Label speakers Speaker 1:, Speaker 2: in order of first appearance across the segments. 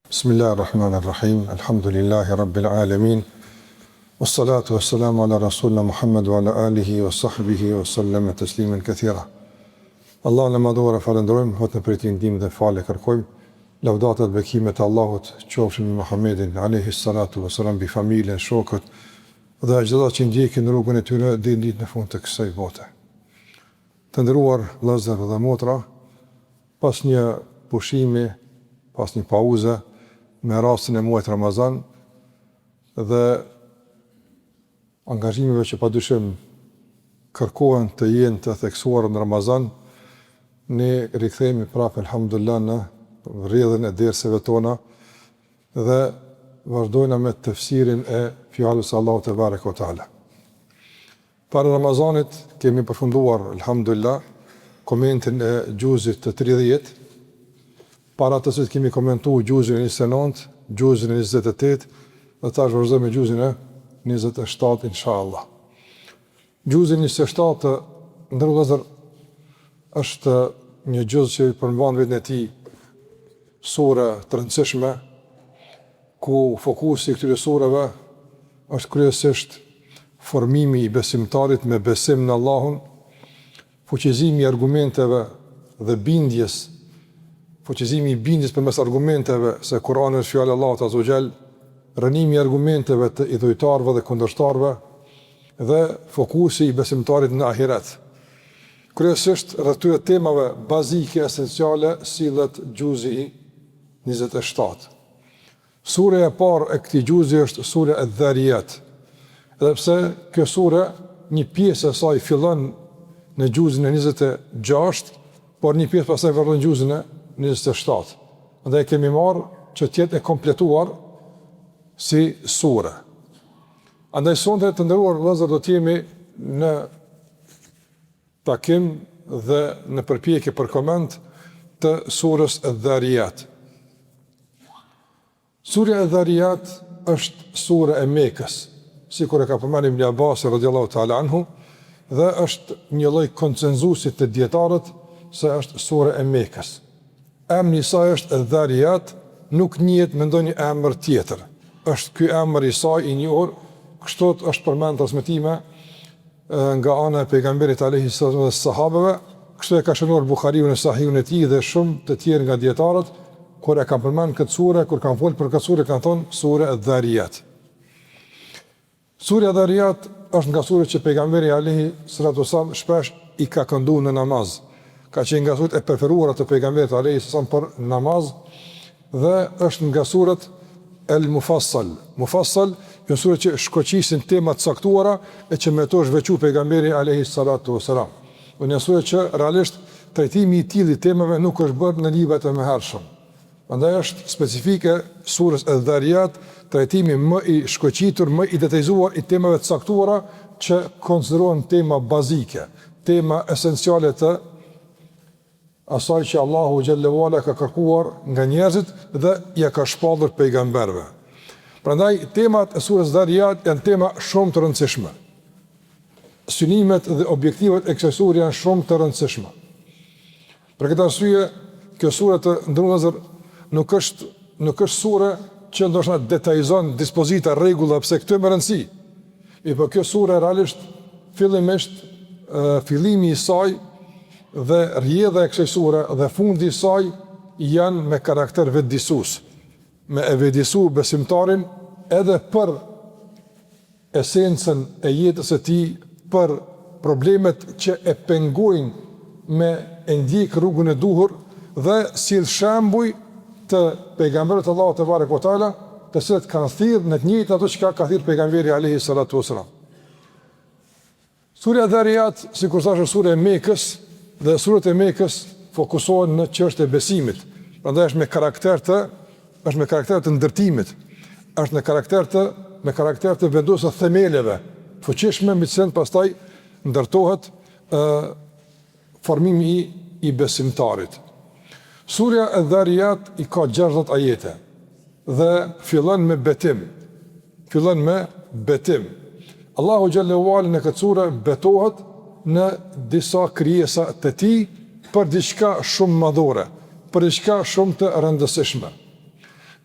Speaker 1: Bismillahirrahmanirrahim. Elhamdulillahi Rabbil alemin. Wassalatu wassalamu ala rasulina Muhammed wa ala alihi wa sahbihi wa sallama tasliman kathira. Allahun e Madhëruar e falënderojmë, vetëm prej tij ndihmë dhe falje kërkojmë. Lavdatat dhe bekimet e Allahut qofshin mbi Muhammedin alayhi salatu wassalam, mbi familjen, shokët dhe çdo ata që ndjekin rrugën e tyre deri në ditën e fundit të kësaj bote. Të nderuar vëllezër dhe motra, Pas një pushimi, pas një pauze me rastin e muajit Ramazan dhe angazhimeve që padyshim kërkohen të jenë të theksuara në Ramazan, ne rikthehemi prapë elhamdulillah në rrjedhën e derseve tona dhe vazhdojna me tefsirin e fjalës së Allahut tebareke ve teala. Para Ramazanit kemi përfunduar elhamdulillah komentin e xhuzit të 30, para të cilit kemi komentuar xhuzin e 29, xhuzin e 28 dhe tash vazhdojmë me xhuzin e 27 inshallah. Xhuzi 27 të nderuar vëllezër është një xhuz që përmban në veten e tij sure të rëndësishme ku fokusi i këtyre sureve është kryesisht formimi i besimtarit me besim në Allahun, fuqizimi i argumenteve dhe bindjes, fuqizimi i bindjes përmes argumenteve se Kur'ani është fjala e Allahut azze ve xhel, rrënimi i argumenteve të idhujtarëve dhe kundërshtarëve dhe fokusi i besimtarit në ahiret. Kryesisht rreth këtyre temave bazike esenciale sillet xhuzi i 27. Sureja e parë e këtij xhuzi është surja Edh-Dharijat. Edhe pse kjo sure një pjesë e saj fillon në xhuzin e 26, por një pjesë pastaj vazhdon në xhuzin e 27. Andaj e kemi marrë që të jetë e kompletuar si sure. Andaj sonte të nderuar vëllezër do të jemi në takim dhe në përpjekje për koment të surës Edh-Dharijat. Surja Edh-Dharijat është sure e Mekës, sikur e ka përmendur Ibn Abbas radiallahu ta'ala anhu, dhe është një lloj konsenzusi te dijetarët se është sure e Mekës. Emri i saj është Edh-Dharijat, nuk njihet me ndonjë emër tjetër. Është ky emër i saj i njohur, kështu është përmend transmetime nga ana e pejgamberit alejhi selam dhe sahabëve, kështu e ka shënuar Buhariu në Sahihun e tij dhe shumë të tjerë nga dijetarët, kur e kanë përmend këtë sure, kur kanë folë për këtë sure, kanë thonë sure Dharijat. Surja Dharijat është nga suret që pejgamberi alejhi salatu selam shpesh i ka këndu në namaz. Ka qenë nga suret e preferuara të pejgamberit alejhi selam për namaz dhe është nga suret El Mufassal. Mufassal janë suret që shkoqisin tema të caktuara e që me to është veçu pejgamberi alejhi salatu vesselam. Dhe janë suret që realisht trajtimi i tillë i temave nuk është bërë në librat e mëhershëm. Prandaj është specifike surës Edh-Dharijat trajtimi më i shkoqitur, më i detajzuar i temave të caktuara që konsiderohen tema bazike, tema esenciale të asaj që Allahu xhelle ue ala ka kërkuar nga njerëzit dhe ia ka shpallur pejgamberëve. Prandaj temat e surës Dharijat janë tema shumë të rëndësishme. Synimet dhe objektivat e kësaj sure janë shumë të rëndësishme. Për këtë arsye, kjo sure të nderuar vëllezër nuk është nuk është sure që ndoshta detajizon dispozita, rregulla, pse këto me rëndësi. Mirëpo kjo sure realisht fillimisht fillimi i saj dhe rrjedha e kësaj sure dhe fundi i saj janë me karakter vetëdijësues, me e vetëdijësu besimtarin edhe për esencën e jetës së tij, për problemet që e pengojnë me e ndjek rrugën e duhur dhe sjell shembuj të pejgamberëve të Allahut tebareke ve teala, të cilët kanë thirrë në të njëjtën ato çka ka thirrë pejgamberi alejhi salatu vesselam. Surja Dharijat, sikur thashë, është sure e Mekës dhe suret e Mekës fokusohen në çështjet e besimit. Prandaj është me karakter të është me karakter të ndërtimit, është në karakter të me karakter të vendosjes së themeleve të fuqishme mbi të cilën pastaj ndërtohet ë formimi i i besimtarit. Surja Dharijat i ka 60 ajete dhe fillon me betim. Fillon me betim. Allahu xhelle ue ala në këtë sure betohet. në disa krijesa të tij për diçka shumë madhore, për diçka shumë të rëndësishme.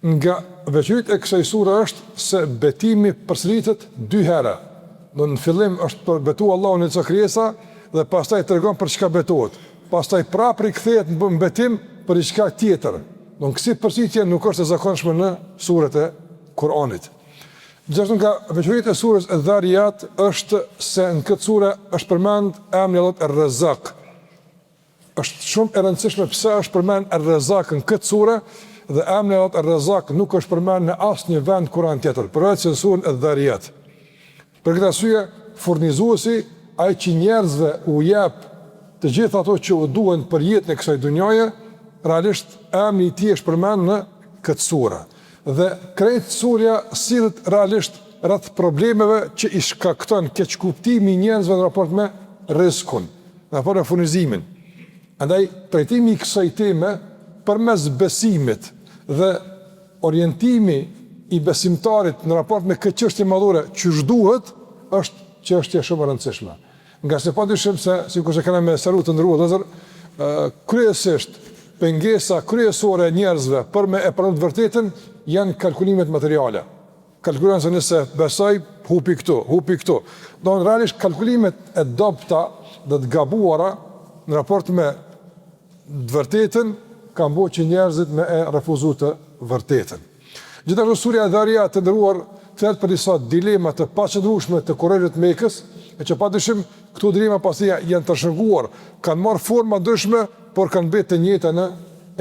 Speaker 1: Nga veçoritë e kësaj sure është se betimi përsëritet dy herë. Do në fillim është betu Allahu në disa krijesa dhe pastaj tregon për çka betohet. Pastaj prapë rikthehet në betim për diçka tjetër. Do në kësi përsëritje nuk është e zakonshme në suret e Kur'anit. Gjithashtu nga veçoritë e surës Edh-Dharijat është se në këtë sure është përmend emri i Allahut Er-Rezzak. Është shumë e rëndësishme pse është përmend Er-Rezzak në këtë sure dhe emri i Allahut Er-Rezzak nuk është përmend në asnjë vend Kur'an tjetër, përveç se në surën Edh-Dharijat. Për këtë arsye, furnizuesi, ai që njerëzve u jep të gjitha ato që u duhen për jetën e kësaj dunjaje, realisht emri i tij është përmend në këtë sure. Dhe krejt surja sillet realisht rreth problemeve që i shkakton keqkuptimi i njerëzve në raport me rrizkun, në raport me furnizimin. Andaj trajtimi i kësaj teme përmes besimit dhe orientimi i besimtarit në raport me këtë çështje madhore qysh duhet është çështje shumë e rëndësishme. Ngase padyshim se sikurse kena me sqaru të nderuar vëllezër, kryesisht pengesa kryesore e njerëzve për me e pranu të vërtetën janë kalkulimet materiale. Kalkulojnë se nëse besoj, hupi këtu, hupi këtu. Domethënë realisht kalkulimet e dobëta dhe të gabuara në raport me të vërtetën kanë bo që njerëzit me e refuzu të vërtetën. Gjithashtu surja Dharijat të nderuar flet për disa dilema të paqëndrueshme të kurejshëve të Mekës, e që padyshim këto dilema pastaj janë trashëguar, kanë marrë forma të ndryshme, por kanë mbetur të njëjta në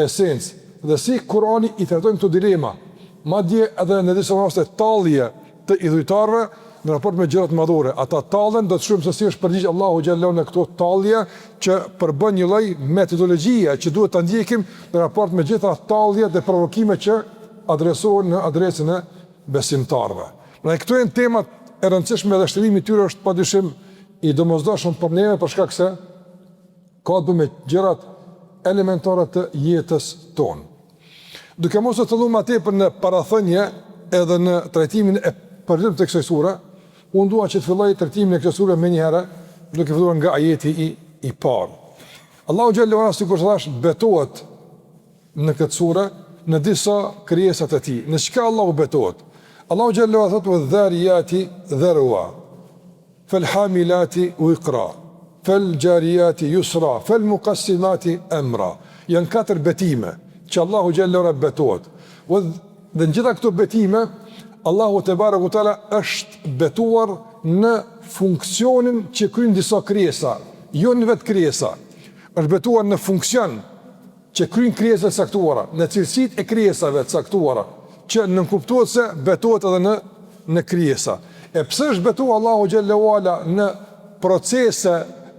Speaker 1: esencë. Dhe si Kurani i trajton këto dilema, madje edhe në disa raste tallje të idhujtarëve në raport me gjërat madhore. Ata tallen, do të shohim se si është përgjigj Allahu xhelle në këto tallje që përbën një lloj metodologjie që duhet ta ndjekim në raport me gjitha talljet dhe provokimet që adresohen në adresën e besimtarëve. Prandaj këto janë temat e rëndësishme dhe shtrimi i tyre është padyshim i domosdoshëm për neve për shkak se ka të bëjë me gjërat elementare të jetës tonë. Duke mos u thellu më tepër në parathënie edhe në trajtimin e përgjithshëm të kësaj sure, unë dua që të filloj trajtimin e kësaj sure menjëherë, duke filluar nga ajeti i i parë. Allahu xhelle ue ala sikur thash betohet në këtë sure në disa krijesa të tij. Në çka Allahu betohet? Allahu xhelle ue ala thotë: "Wa dhariyati dharwa." Fel hamilati wiqra, fel xharijati yusra, fel muqassimati emra. Janë katër betime që Allahu xhelle ue ala betohet. Dhe në gjitha këto betime Allahu tebareke ue teala është betuar në funksionin që kryejnë disa krijesa, jo në vetë krijesa. Është betuar në funksion që kryejnë krijesa të caktuara, në cilësitë e krijesave të caktuara, që nënkuptohet se betohet edhe në në krijesa. E pse është betuar Allahu xhelle ue ala në procese,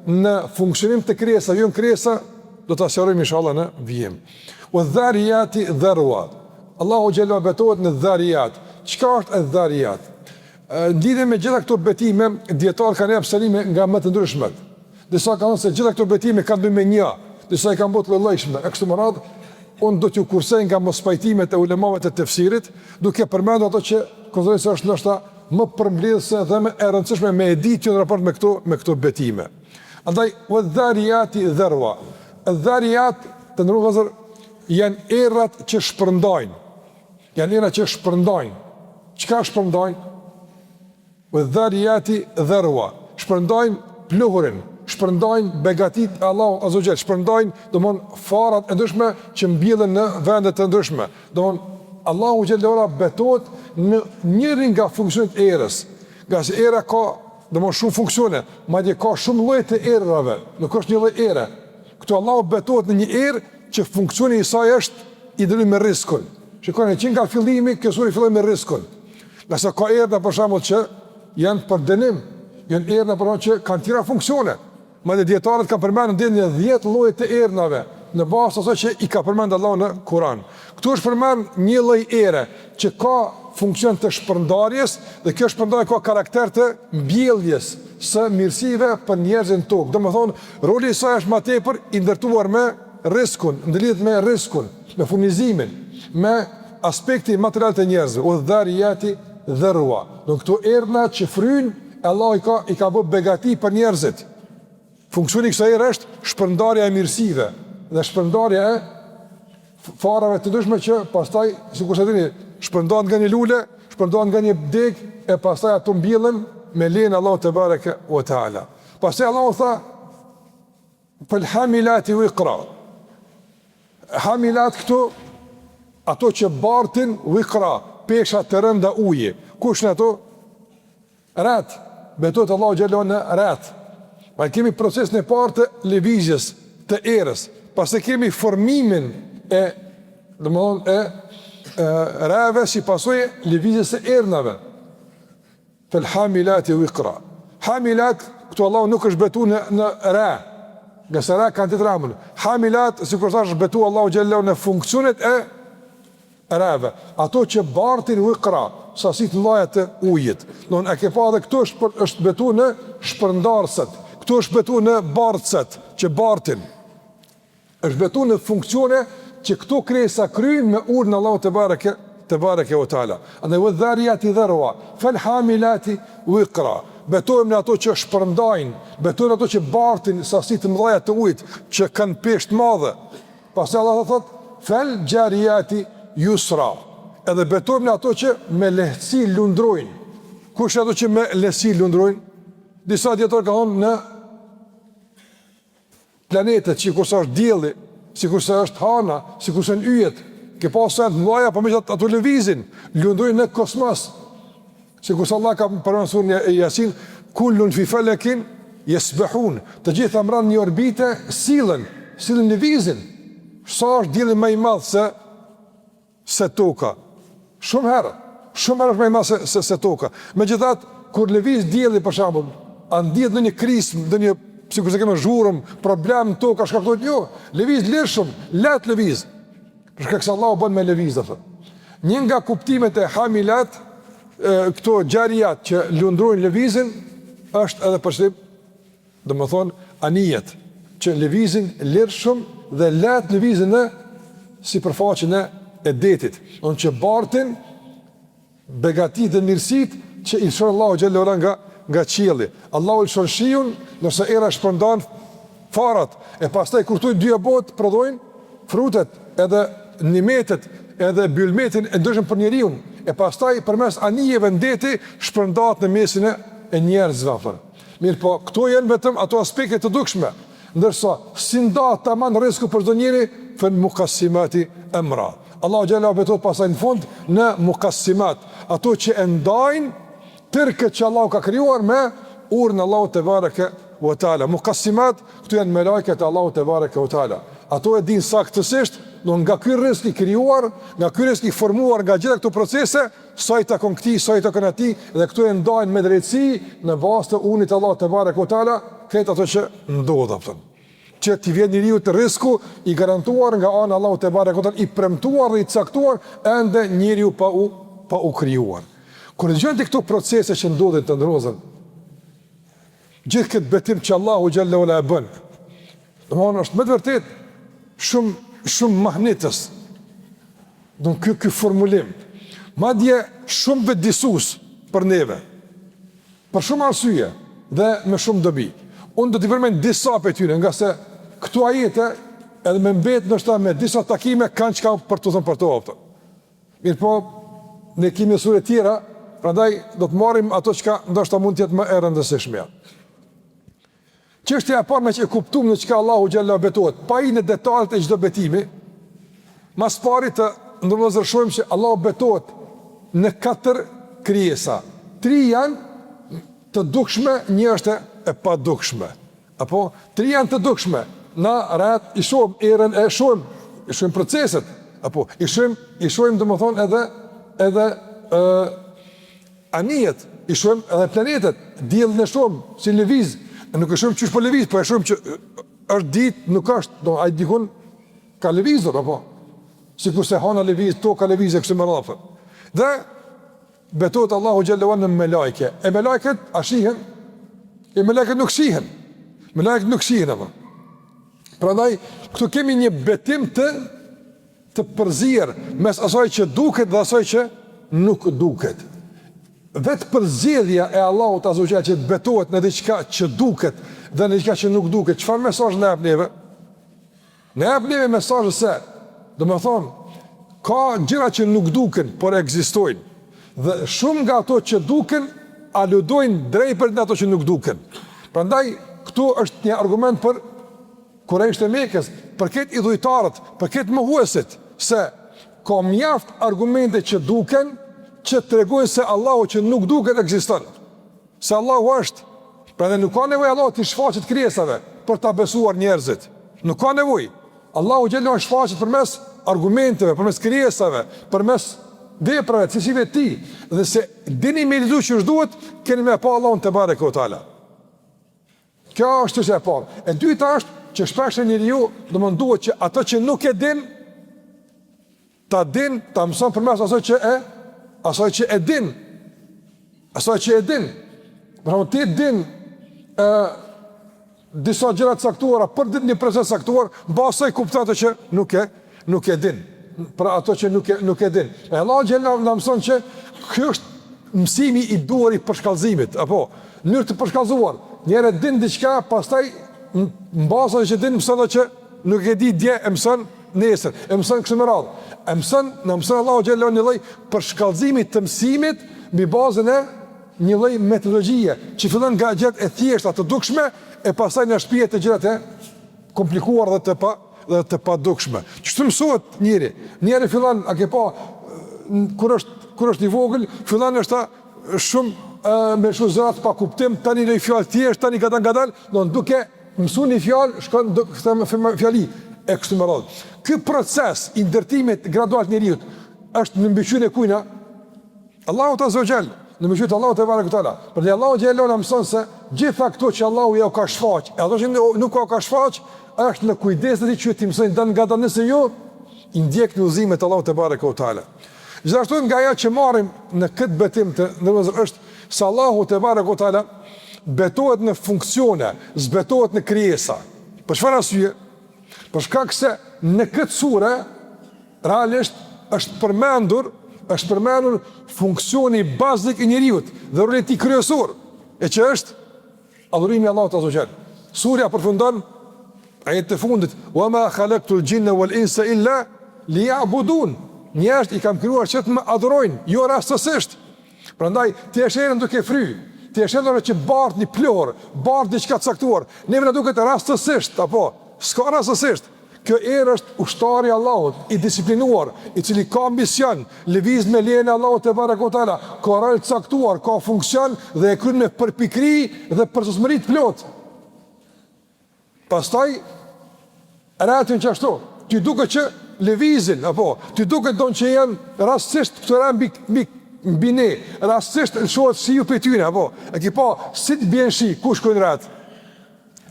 Speaker 1: në funksionim të krijesave, jo në krijesa, do ta sqarojmë inshallah në vijim. Wa dhariyati dharwa. Allahu xhelle ue ala betohet në dhariyat. Çka është e dhariyat? Në lidhje me gjitha këto betime, dijetarët kanë jap sqarime nga më të ndryshmet. Disa kanë thënë se gjitha këto betime kanë të bëjnë me një, disa i kanë bërë të lloj-llojshme, e kështu me radhë, unë do t'ju kursej nga mospajtimet e ulemave të tefsirit, duke përmendur ato që konsideroj se është ndoshta më përmbledhëse dhe më e rëndësishme me e ditë ju në raport me këto me këto betime. Andaj wa dhariyati dharwa. Dhariyat të nderuar vëllezër janë erërat që shpërndajnë. Janë erërat që shpërndajnë. Çka shpërndajnë? Wa dhariyati dharwa, shpërndajnë pluhurin, shpërndajnë begatitë e Allahut azza wa jall, shpërndajnë domthon farat e ndryshme që mbjellen në vende të ndryshme. Domthon Allahu xhelle ue ala betohet në njërin nga funksionet e erës. Ngase era ka domthon shumë funksione, madje ka shumë lloje të erërave, nuk është një lloj ere. Këtu Allahu betohet në një erë që funksioni i saj është i ndërlidhur me rrizkun. Shikoni që nga fillimi kjo sure filloi me rrizkun. Ngase ka erëra për shembull që janë për dënim, janë erëra për shembull që kanë tjera funksione. Madje dijetarët kanë përmendur deri në 10 lloje të erërave në bazë të asaj që i ka përmendur Allahu në Kur'an. Këtu është përmend një lloj ere që ka funksion të shpërndarjes dhe kjo shpërndarje ka karakter të mbjelljes së mirësive për njerëzit në tokë. Domethënë, roli i saj është më tepër i ndërtuar me rrizkun, ndërlidhet me rrizkun, me furnizimin, me aspektin material të njerëzve, wa dhariyati dharwa. Do këto erëna që fryjnë, Allahu i ka i ka bë begati për njerëzit. Funksioni i kësaj ere është shpërndarja e mirësive dhe shpërndarja e farave të ndryshme që pastaj, sikurse dini, shpërndahen nga një lule, shpërndahen nga një degë e pastaj ato mbjellen me lejen e Allahut tebareke ve teala. Pastaj Allahu tha fel hamilati wiqra. Hamilat këtu ato që bartin wiqra, pesha të rënda uji. Kush janë ato? Retë, betohet Allahu xhelle në retë. Pra kemi procesin e parë të lëvizjes, të erës, pastaj kemi formimin e, domethënë, e, e reve si pasojë e lëvizjes së ernave. Fel hamilati wikra. Hamilat, këtu Allahu nuk është betu në, në re, ngase re kanë tjetër emër. Hamilat, sikur thashë, është betu Allahu xhelle në funksionet e reve, ato që bartin wikra, sasi të mëdha të ujit. Domthon e ke pa edhe këtu është për, është betu në shpërndarëset, këtu është betu në bartëset që bartin. Është betu në funksione që këto krijesa kryjnë me urdhrin e Allahut tebareke tebareke ve teala. Andaj ve dharijati dherua, fel hamilati wikra. Betohem në ato që shpërndajnë, betohem në ato që bartin sasi të mëdha të ujit, që kanë peshë të madhe. Pastaj Allahu thotë, Fel xharijati jusra. Edhe betohem në ato që me lehtësi lundrojnë. Kush janë ato që me lehtësi lundrojnë? Disa dijetarë kanë thonë në planetet, sikurse është dielli, sikurse është hana, sikurse janë yjet. Ke pa sa janë të mëdha, po megjithatë ato lëvizin, lundrojnë në kosmos. Sikurse Allah ka përmendur në suren Jasin, kullun fi felekin jesbehun, të gjitha mbrenda një orbite sillen, sillen lëvizin. Sa është dielli më i madh se se toka? Shumë herë, shumë herë është më i madh se se, se toka. Megjithatë, kur lëviz dielli për shembull, a ndihet ndonjë krismë, ndonjë sikurse kemi zhurmë, problem toka shkaktohet jo, lëviz lirshëm, lehtë lëviz. Për shkak se Allahu bën me lëviz, do thotë. Një nga kuptimet e hamilat, këto xharijat që lundrojnë lëvizin, është edhe për qëllim, domethënë, anijet, që lëvizin lirshëm dhe lehtë lëvizin në sipërfaqen e detit, domethënë që bartin begatitë dhe mirësitë që i lëshon Allahu xhelle ue ala nga nga qielli. Allahu lëshon shiun, ndërsa era shpërndan farat, e pastaj kur këto dyja bëhet prodhojnë frutet, edhe nimetet, edhe bylmetin e ndryshëm për njeriun, e pastaj përmes anijeve në deti shpërndahet në mesin e njerëzve apo. Mirëpo, këto janë vetëm ato aspekte të dukshme, ndërsa si ndahet taman rrizku për çdo njeri, fel mukassimati emra. Allahu xhelle betohet pastaj në fund në mukassimat, ato që e ndajnë tërë këtë që Allahu ka krijuar me urdhrin e Allahut tebareke ve teala. Mukassimat, këto janë melajket e Allahut tebareke ve teala. Ato e dinë saktësisht, do nga ky rrizk i krijuar, nga ky rrizk i formuar nga gjitha këto procese, sa i takon këtij, sa i takon atij, dhe këto e ndajnë me drejtësi në bazë të urdhrit të Allahut tebareke ve teala, krejt ato që ndodh apo. Që t'i vjen njeriut rrizku i garantuar nga ana e Allahut tebareke ve teala, i premtuar dhe i caktuar ende njeriu pa u pa u krijuar. Kur dëgjon ti këto procese që ndodhin të nderuar vëllezër, gjithë këtë betim që Allahu xhelle ue ala e bën, domthonë është me të vërtetë shumë shumë mahnitës. Do ky ky formulim, madje shumë vetëdijësues për neve. Për shumë arsye dhe me shumë dobi. Unë do t'i përmend disa prej tyre, ngase këto ajete edhe me mbet ndoshta me disa takime kanë çka për të thënë për to apo. Mirëpo, ne kemi sure tjera, prandaj do të marrim ato çka ndoshta mund të jetë më e rëndësishmja. Çështja e parë meqë e kuptuam në çka Allahu xhelle betohet, pa hi në detalet e çdo betimi, ma s'pari të nderuar vëllezër shohim që Allahu betohet në katër krijesa. Tri janë të dukshme, një është e padukshme. Apo tri janë të dukshme. Na retë i shohim erën e shohim, i shohim proceset, apo i shohim, i shohim domethënë edhe edhe ë Anijet, i shohim edhe planetet, diellin e shohim si lëviz, e nuk e shohim qysh po lëviz, po e shohim që është ditë, nuk është, do ai dikun ka lëvizur apo sikurse hana lëviz, toka lëviz e kështu me radhë. Dhe betohet Allahu xhelle ue ala në melajke. E melajket a shihen? E melajket nuk shihen. Melajket nuk shihen apo. Prandaj këtu kemi një betim të të përzier mes asaj që duket dhe asaj që nuk duket. Vetë përzgjedhja e Allahut azze ue xhel që të betohet në diçka që duket dhe në diçka që nuk duket, çfarë mesazh na jep neve? Na jep neve mesazh se, domethonë, ka gjëra që nuk duken, por ekzistojnë. Dhe shumë nga ato që duken, aludojnë drejtpërdrejt në ato që nuk duken. Prandaj, këtu është një argument për Kurejshët e Mekës, për krejt idhujtarët, për krejt mohuesit, se ka mjaft argumente që duken, që tregojnë se Allahu që nuk duket ekziston. Se Allahu është. Prandaj nuk ka nevojë Allahu t'i shfaqet krijesave për ta besuar njerëzit. Nuk ka nevojë. Allahu xhelle ue ala shfaqet përmes argumenteve, përmes krijesave, përmes veprave, cilësive të tij. Dhe nëse dini me lexu qysh duhet, keni me pa Allahun tebareke ue teala. Kjo është çështja e parë. E dyta është që shpesh njeriu domethënë duhet që ato që nuk e din ta din, ta mëson përmes asaj që e asaj që e din. Asaj që e din. Për shembull ti din ë disa gjëra të caktuara për ditë një proces të caktuar, mbas saj kupton ato që nuk e nuk e din. Për ato që nuk e nuk e din. E Allahu xhelle na mëson që ky është mësimi i duhur i përshkallëzimit, apo në mënyrë të përshkallëzuar. Njëherë din diçka, pastaj mbas asaj që din mëson ato që nuk e di dje e mëson nesër, e mëson kështu me radhë. E mëson, na mëson Allahu xhelle një lloj përshkallëzimi të mësimit mbi bazën e një lloj metodologjie që fillon nga gjërat e thjeshta të dukshme e pastaj na shpie te gjërat e komplikuara dhe të pa dhe të padukshme. Qështu mësohet njeri? Njeri fillon, a ke pa, kur është, kur është i vogël, fillon është shumë e, me lshu zëra të pakuptim, tani një fjalë thjesht, tani gadal gadal, do duke mësu një fjalë, shkon duke thënë fjali e kështu me radhë. Ky proces i ndërtimit gradual të njeriut është në mbikëqyrjen e kujna? Allahut azze ue xhel, në mbikëqyrje të Allahut tebareke ue teala. Prandaj Allahu xhelle na mëson se gjitha këto që Allahu jau ka shfaq, e ato që nuk jau ka shfaq, është në kujdes të tij që t'i mësojnë dalëngadalë nëse ju i ndjekni udhëzimet e Allahut tebareke ue teala. Gjithashtu nga ajo që marrim në këtë betim të nderuar është se Allahu tebareke ue teala betohet në funksione, s'betohet në krijesa. Për çfarë arsye? Për shkak se në këtë sure Realisht është përmendur, është përmendur funksioni bazik i njeriut dhe roli i tij kryesor, e që është adhurimi i Allahut azze ue xhel. Surja përfundon ajetet e fundit, "Wa ma khalaqtul jinna wal insa illa liya'budun." Njerëzit i kam krijuar që të më adhurojnë, jo rastësisht. Prandaj ti e sheh erën duke fry, ti e sheh erën që bart një pluhur, bart diçka të caktuar. Neve na duket rastësisht apo s'ka rastësisht. Kjo erë është ushtari i Allahut, i disiplinuar, i cili ka mision, lëviz me lejen e Allahut tebareke ue teala, ka rol të caktuar, ka funksion dhe e kryen me përpikëri dhe përsosmëri të plotë. Pastaj retë janë qashtu, ty duket që lëvizin, apo ty duket don që janë rastësisht këto re mbi mbi mbi ne, rastësisht lëshohet shiu prej tyre, apo e ki pa si të bjen shi, ku shkojnë retë?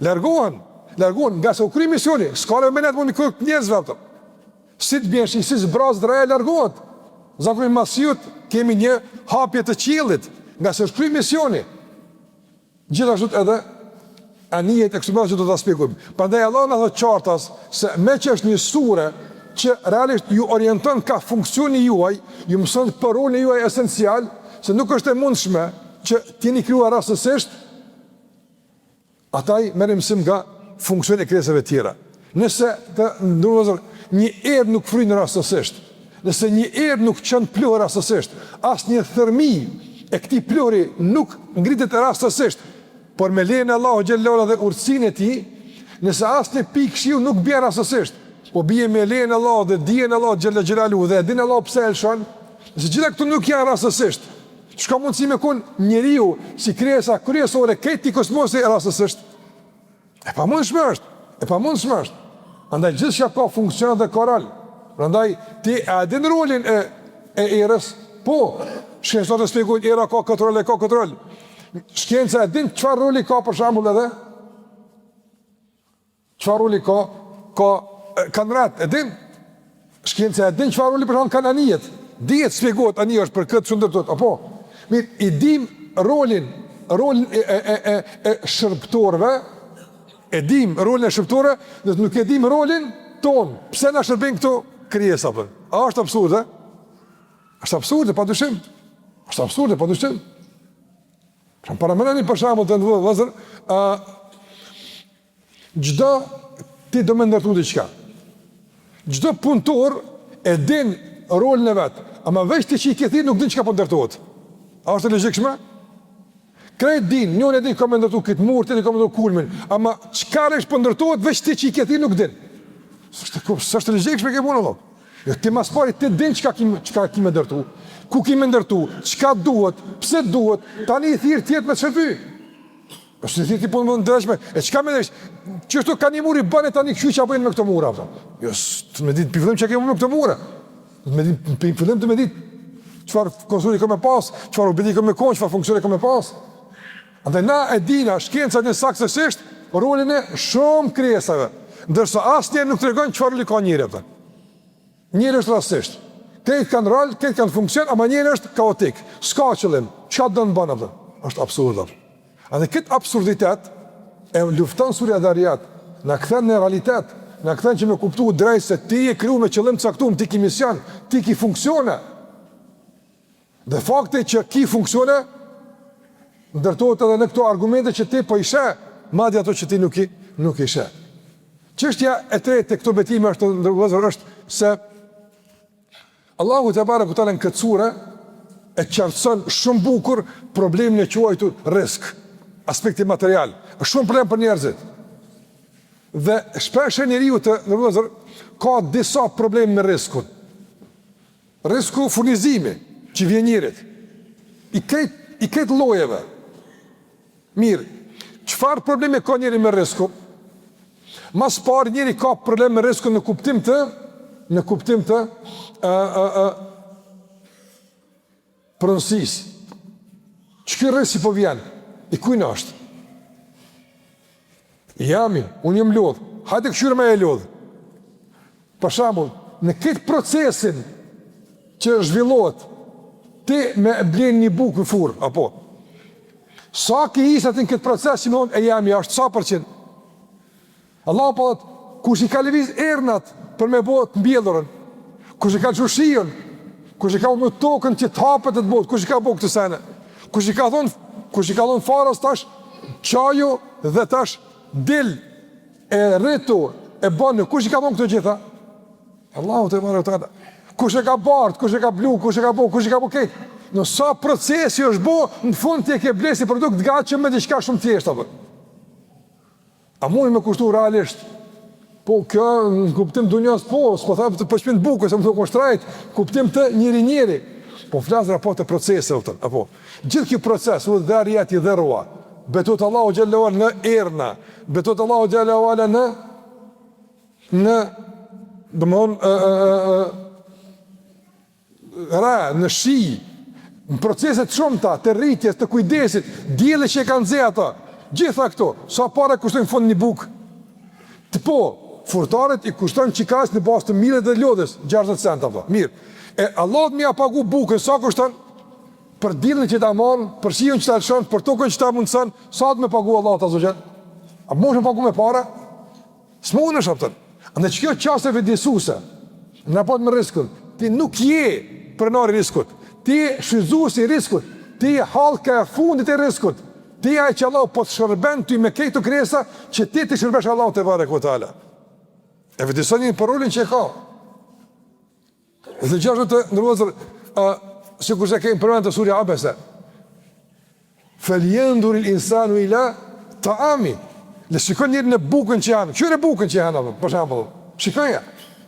Speaker 1: Largohen, largohen, ngase u kry misioni, s'ka nevojë me nejt mo në kokë njerëzve, apo. Si të bjen shi, si zbrazet reja, largohet. Zakonisht mas shiut, kemi një hapje të qiellit, ngase është kry misioni. Gjithashtu edhe anijet e kështu me radhë që do ta shpjegojmë. Prandaj Allahu na thotë qartas se meqë është një sure që realisht ju orienton ka funksioni juaj, ju mëson për rolin e juaj esencial, se nuk është e mundshme që të jeni krijuar rastësisht, Andaj merrni mësim nga funksioni i krijesave tjera. Nëse të nderuar vëllezër, një erë nuk fryn rastësisht, nëse një erë nuk çon pluhur rastësisht, asnjë thërrmi e këtij pluhuri nuk ngritet rastësisht, por me lejen e Allahut xhelle ue ala dhe urtësinë e tij, nëse asnjë pikë shiu nuk bie rastësisht, po bie me lejen e Allahut dhe dijen e Allahut xhelle xhelaluhu dhe e din Allahu pse e lëshon, nëse gjitha këto nuk janë rastësisht, Çka mundësi me kon njeriu si krijesa kryesore e këtij kosmosi rastësisht? E pamundshme është, e pamundshme është. Andaj gjithçka ka funksion dhe ka rol. Prandaj ti e din rolin e e erës? Po, shkencëtarët e shpjegojnë era ka këtë rol e ka këtë rol. Shkenca e din çfarë roli ka për shembull edhe Çfarë roli ka? Ka kanë retë, e din? Shkenca e din çfarë roli për shembull kanë anijet. Dihet shpjegohet anija është për këtë që ndërtohet, apo? Mirë, i dim rolin, rolin e e e e, e shërbëtorëve, e dim rolin e shërbëtorëve, dhe nuk e dim rolin ton. Pse na shërbejnë këto krijesa apo? A është absurde? Është absurde pa dyshim. Është absurde pa dyshim. Pra paramendoni për shembull të nderuar vëllezër, ë. Çdo ti do me ndërtu diçka. Çdo punëtor e din rolin e vet, ama veç ti që i ke thirr nuk din çka po ndërtohet. A është e logjikshme? Krejt din, njëri e din ka me ndërtu këtë mur, tjetri ka me ndërtu kulmin, ama çka është po ndërtohet veç ti që i ke thirr nuk din. S'është s'është e logjikshme kjo punë vëlla. Jo ti ma s'pari ti din çka ki çka ki me ndërtu, ku ki me ndërtu, çka duhet, pse duhet, tani i thirr tjerët me shërby. Po si ti punë më ndrejshme, e çka më ndrejsh? Qështu ka një muri bëne tani kështu çka bëjnë me këto mura apo? Jo, të me ditë pi fillim çka kemi me këto mura. Të me ditë pi fillim të me ditë çfarë konstrukti ka me pas, çfarë objekti ka me kon, çfarë funksioni ka me pas. Andaj na e dina shkenca din saktësisht rolin e shumë krijesave, ndërsa asnjëherë nuk tregon çfarë roli ka njeri apo. Njeri është rastësisht. Krejt kanë rol, krejt kanë funksion, ama njeri është kaotik. S'ka qëllim. Çka don bën apo? Është absurd apo. Andaj këtë absurditet e lufton surja Dharijat, na kthen në realitet, na kthen që me kuptu drejt se ti je kriju me qëllim të caktuar, ti ki mision, ti ki funksione. Dhe fakti që ki funksione ndërtohet edhe në këto argumente që ti po i sheh, madje ato që ti nuk i nuk i sheh. Çështja e tretë te këto betime është të nderuar vëllezër është se Allahu tebareke ve teala në këtë sure e qartëson shumë bukur problemin e quajtur risk, aspekti material. Është shumë problem për njerëzit. Dhe shpesh njeriu të nderuar vëllezër ka disa probleme me riskun. Risku furnizimi që vjen njerit i krejt i krejt llojeve. Mirë, çfarë problemi ka njeri me riskun? Ma s'pari njeri ka problem me riskun në kuptim të në kuptim të ë ë ë pronësisë. Qiky risk që po vjen? I kujna është? I jami, unë jam lodhë. Hajde këqyrim a je lodhë. Për shembull, në këtë procesin që zhvillohet, ti me blen një bukë në furrë, apo? Sa ki hise ti në këtë proces që me thonë e jemja është, sa përqind? Allahu po thotë, kush i ka lëviz ernat për me bo të mbjellurën, kush i ka lëshu shiun, kush i ka unu tokën që të hapet e të bohet, kush i ka bo këto sene, kush i ka thonë, kush i ka thonë farës tash, çaju dhe tash dil e rritu e banu, kush i ka thonë këto gjitha? Allahu tebareke ve teala. Kush e ka bart, kush e ka blu, kush e ka bo, kush e ka bo krejt. Në sa procesi është bo, në fund ti e ke ble si produkt të gatshëm me diçka shumë thjeshtë, apo. A mund me kushtu realisht? Po, kjo në kuptim dunjas, po, s'po them të për çmim të bukës, se më thonë shtrajt, kuptim të njeri njeri. Po flas raport të proceseve, kupton, apo. Gjithë ky proces, ue dharijati dherua, betohet Allahu xhelle ue ala në erna, betohet Allahu xhelle ue ala në, në, domethonë, ë, ë, ë, ë, re, në shi, në procese të shumta, të rritjes, të kujdesit, dielli që e ka nxe ato, gjitha këto, sa pare kushtojnë në fund një bukë? Të po, furrtarit i kushton qikaq në bazë të miellit dhe lodhjes, 60 cent apo. Mirë. E Allahut me ia pagu bukën, sa kushton? Për diellin që ta man, për shiun që ta lëshon, për tokën që ta mundson, sa do me pagu Allahut azze ue xhel? A mund me pagu me pare? S'mundesh, a kupton. Andaj që kjo qasje vetëdijesuese, në raport me riskun, ti nuk je pronar i riskut, ti je shfrytëzues i riskut, ti je hallka e fundit e riskut, ti je ai që Allahu po të shërben ty me këto krijesa që ti t'i shërbesh Allahut tebareke ve teala. E vetëdijeson njeriun për rolin që e ka. Dhe gjithashtu të nderuar vëllezër, ë sikurse kemi përmendur te surja Abese. Fel jendhuril insanu ila taami. Le shikon njeri në bukën që han, kqyre bukën që han apo, për shembull. Shikoje.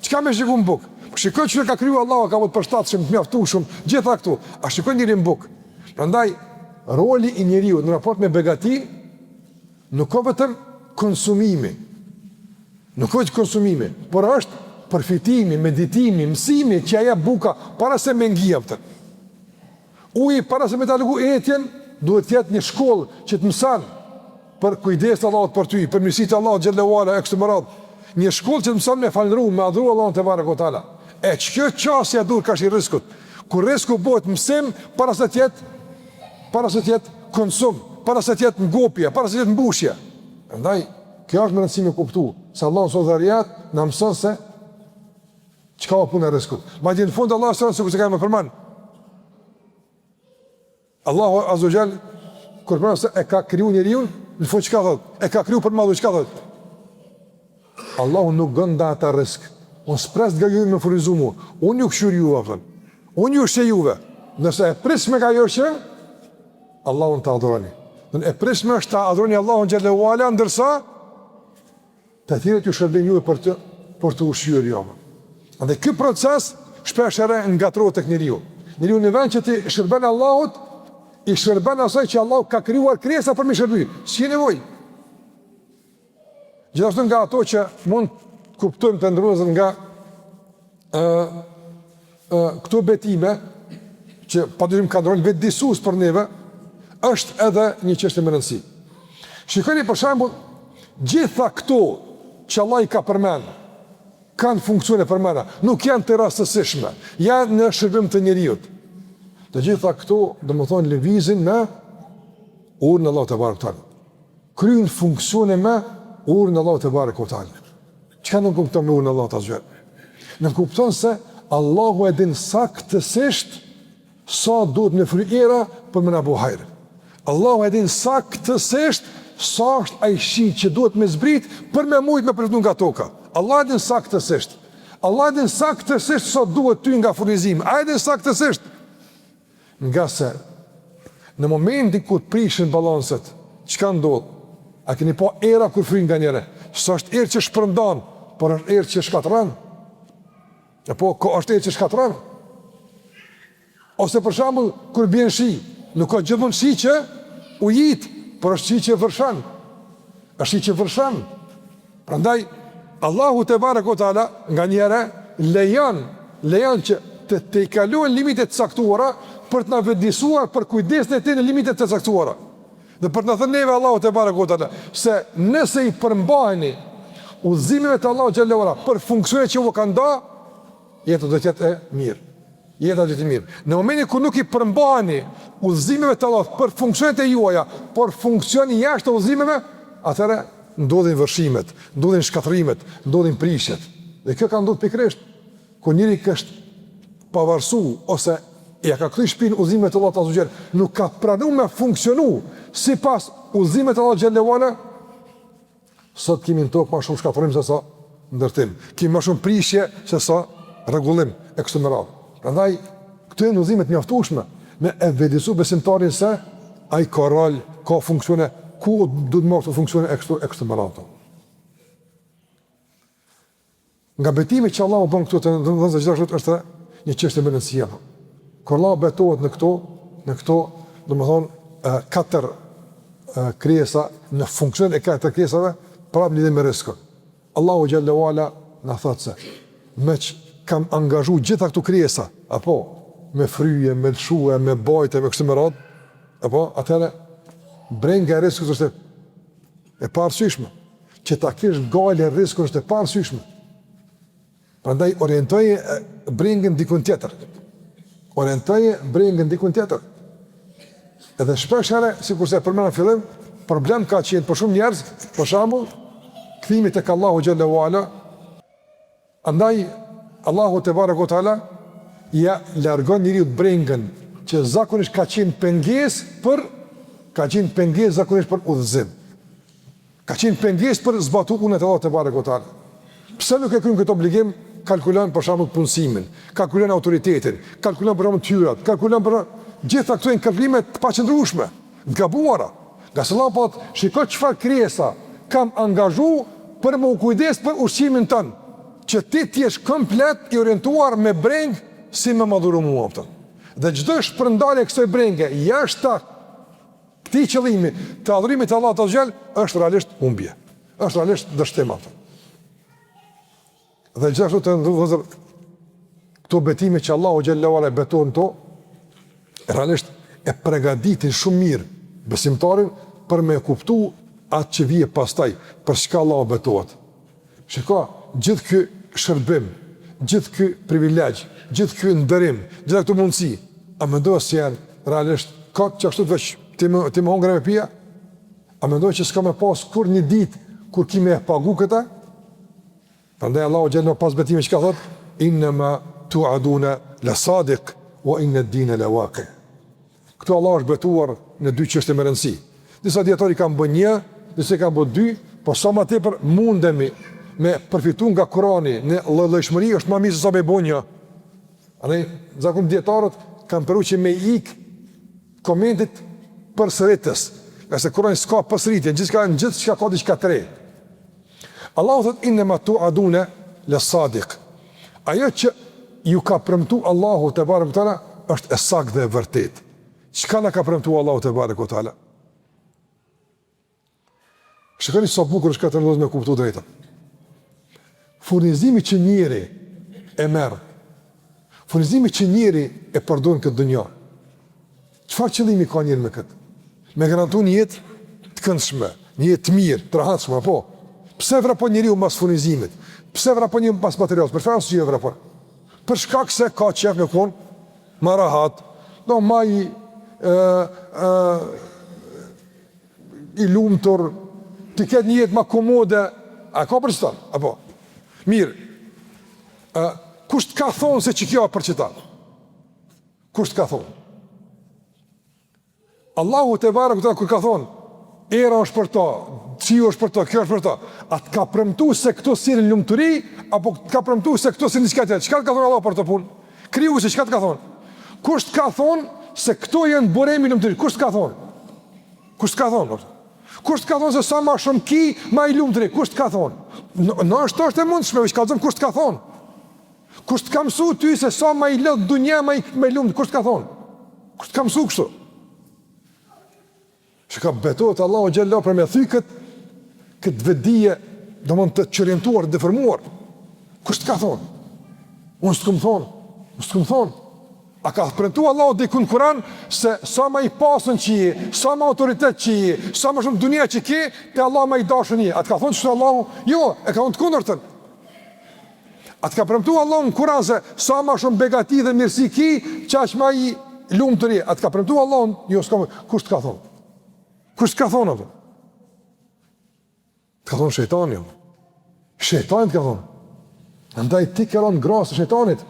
Speaker 1: Çka me shiku në bukë? Po shikoj çka ka kriju Allahu, ka bo të përshtatshëm, të mjaftueshëm, gjitha këto. A shikon njeri në bukë? Prandaj roli i njeriut në raport me begatinë Nuk ka vetëm konsumimi, nuk ka vetëm konsumimi, por është përfitimi, meditimi, mësimi që ia jep buka para se me ngi, a kupton. Uji para se me ta largu etjen, duhet të jetë një shkollë që të mëson për kujdes të Allahut për ty, për mirësi të Allahut xhelle ue ala e kështu me radhë. Një shkollë që të mëson me falënderu, me adhuru Allahun tebareke ue teala. E që kjo qasje e duhur karshi riskut. Kur risku bëhet mësim para se të jetë para se të jetë konsum, para se të jetë ngopje, para se të jetë mbushje. Prandaj kjo është me rëndësi me kuptu se Allahu në suren Dharijat na mëson se çka o puna e riskut. Madje në fund Allahu sqaron sikurse kemi përmend. Allahu azze ue xhel kur përmend se e ka kriju njeriun, në fund çka thot? E ka kriju për me adhuru çka thot? Allahu nuk gën ata rrisk. Unë s'pres nga ju me furnizu mu. Unë ju kqyr juve, a kupton. Unë ju ushqej juve. Ndërsa e pritshme nga ju është që Allahun ta adhuroni. E pritshme është ta adhuroni Allahun xhelle ue ala, ndërsa të tjerët ju shërbejnë juve për të për të ushqyer ju. Dhe ky proces shpesh herë ngatërrohet tek njeriu. Njeriu në vend që t'i shërben Allahut, i shërben asaj që Allahu ka krijuar krijesa për me shërby. S'ka nevojë. Gjithashtu nga ato që mund të kuptojmë të nderuar vëllezër nga ë ë këto betime që padyshim kanë rol vetëdijësues për neve, është edhe një çështje me rëndësi. Shikoni për shembull gjitha këto që Allah i ka përmend, kanë funksione përmenda, nuk janë të rastësishme, janë në shërbim të njeriut. Të gjitha këto, domethënë, lëvizin me urdhrin e Allahut tebareke ue teala. Kryejnë funksione me urdhrin e Allahut tebareke ue teala. Çka nënkupton me urdhrin e Allahut azze ue xhel? Nënkupton se Allahu e din saktësisht sa duhet me fry era për me na bo hajr. Allahu e din saktësisht sa është ai shi që duhet me zbrit për me mujt me përfitu nga toka. Allahu e din saktësisht. Allahu e din saktësisht sa duhet ty nga furnizimi. Ai e din saktësisht. Ngase në momentin kur prishen balanset, çka ndodh? A keni pa era kur fryn nganjëherë? S'është erë që shpërndan, por është erë që shkatërron. Apo ka është erë që shkatërron. Ose për shembull kur bjen shi, nuk ka gjithmonë shi që ujit, por është shi që vërshon. Është shi që vërshon. Prandaj Allahu tebareke ue teala nganjëherë lejon, lejon që të tejkalohen limite të caktuara për të na vetëdijësuar për kujdesin e tij në limite të caktuara. Dhe për të na thënë neve Allahu tebareke ue teala se nëse i përmbaheni udhëzimeve të Allahut xhelle ue ala për funksionet që ju ka nda, jeta do të jetë e mirë. Jeta do të jetë e mirë. Në momentin kur nuk i përmbaheni udhëzimeve të Allahut për funksionet e juaja, por funksioni jashtë udhëzimeve, atëherë ndodhin vërshimet, ndodhin shkatërrimet, ndodhin prishjet. Dhe kjo ka ndodhur pikërisht kur njeriu është pavarësu ose ja ka kthy shpinë udhëzimeve të Allahut azze ue xhel, nuk ka pranu me funksionu sipas udhëzimeve të Allahut xhelle ue ala, Sot kemi në tokë ma shumë shkatërrim se sa ndërtim. Kemi ma shumë prishje se sa rregullim e kështu me radhë. Prandaj këto janë udhëzime të mjaftueshme me e vetëdijësu besimtarin se ai ka rol, ka funksione, ku duhet me marrë këto funksione e kështu e kështu me radhë. Nga betimi që Allahu bën këtu të nderuar vëllezër gjithashtu është një çështje me rëndësi apo. Kur Allahu betohet në këto, në këto, domethënë, katër krijesa në funksionet e katër krijesave, prapë lidhje me rrizkun. Allahu xhelle ue ala na thotë se meqë kam angazhu gjitha këto krijesa, apo me fryje, me lëshue, me bajte, me kështu me radhë, apo atëherë brenga e rrizkut është e paarsyeshme. Që ta kesh gajle rrizkun është e paarsyeshme. Prandaj orientoje brengën dikun tjetër. Orientoje brengën dikun tjetër. Edhe shpesh herë, sikurse e përmenda në fillim, problem ka qenë për shumë njerëz, për shembull, kthimi tek Allahu xhelle ue ala, Andaj, Allahu tebareke ue teala ia largon njeriut brengën që zakonisht ka qenë pengesë për ka qenë pengesë zakonisht për udhëzim. Ka qenë pengesë për zbatu urdhnat e Allahut tebareke ue teala. Pse nuk e kryen këtë obligim? Kalkulon për shembull punësimin, kalkulon autoritetin, kalkulon për shembull të hyrat, kalkulon për gjitha këto janë kalkulime të paqëndrueshme, të gabuara. Ngase Allahu po thotë, shiko çfarë krijesa kam angazhu për me u kujdes për ushqimin tënd, që ti të jesh komplet i orientuar me brengë si me m'adhuru mua, kupton. Dhe çdo shpërndarje e kësaj brenge jashtë këtij qëllimi të adhurimit të Allahut azze ue xhel është realisht humbje. Është realisht dështim apo. Dhe gjithashtu të nderuar vëllezër, këto betime që Allahu xhelle ue ala betohet në to, realisht e pregaditin shumë mirë besimtarin për me kuptu atë që vije pastaj, për çka Allahu betohet. Shiko, gjithë ky shërbim, gjithë ky privilegj, gjithë ky nderim, gjitha këto mundësi, a mendon se janë realisht kot qashtu veç ti me, ti me hongër me pi? A mendon që s'ka me pas kurrë një ditë kur ki me e pagu këta? Prandaj Allahu xhelle pas betimit çka thot? Inna ma tu'aduna la sadiq wa inna ad-dina la waqi. Këtu Allahu është betuar në dy çështje me rëndësi. Disa dijetarë i kanë bërë një, disa i kanë bërë dy, po sa më tepër mundemi. me përfitu nga Kurani në lloj-llojshmëri është ma mirë se sa me bo një. Andaj, zakon dijetarët kanë preferu që me ik komentit përsëritës, ngase Kurani s'ka përsëritje, gjithçka në gjithçka ka diçka të re. Allahu thot inne ma tuadune le sadik. Ajo që ju ka premtu Allahu tebareke ve teala është e saktë dhe e vërtetë. Çka na ka premtu Allahu tebareke ve teala? Shikoni sa bukur është këtë ndodh me kuptu drejtën. Furnizimi që njeri e merr, furnizimi që njeri e përdor në këtë dunja. Çfarë qëllimi ka njeri me këtë? Me garantu një jetë të këndshme, një jetë të mirë, të rahatshme, apo? Pse vrapon njeriu mas furnizimit? Pse vrapon njeriu mas materialit? Për çfarë arsye vrapon? Për shkak se ka qejf me kon ma rahat, do ma i ë ë i lumtur, të ketë një jetë ma komode, a ka për qëta? Apo? Mirë, ë, kush të ka thonë se që kjo për qëta? Kush të ka thonë? Allahu tebareke ve teala kur ka thonë, era është për to, shiu është për to, kjo është për to, a të ka premtu se këto sjellin lumturi, apo të ka premtu se këto sjellin diçka tjetër? Çka të ka thonë Allahu për këto punë? Krijuesi çka të ka thonë? Kush të ka thonë se këto janë burimi i lumturisë? Kush të ka thonë? Kush të ka thonë? Kush të ka thonë se sa ma shumë ki, ma i lumtur je? Kush të ka thonë? Ndoshta është e mundshme, veç kallzom kush të ka thonë? Kush të ka mësu ty se sa ma i lodht n'dunja, ma i, ma i lumtur? Kush të ka thonë? Kush të ka mësu kështu? Çka betohet Allahu xhelle për me thy kët këtë vetëdije, domthon të çorientuar, të deformuar. Kush të ka thonë? Unë s'të kom thonë, unë s'të kom thonë. A ka premtu Allahu dikun në Kur'an se sa ma i pasun që je, sa ma autoritet që je, sa më shumë dunja që ke, te Allahu ma i dashur je. A të ka thonë kështu Allahu? Jo, e ka thonë të kundërtën. A të ka premtu Allahu në Kur'an se sa ma shumë begati dhe mirësi ki, qaq ma i lumtur je. A të ka premtu Allahu? Jo, s'ka. Kush të ka thonë? Kush të ka thonë ato? Të ka thonë shejtani, jo. Shejtani të ka thonë. Andaj ti ke rënë n'grastë të shejtanit.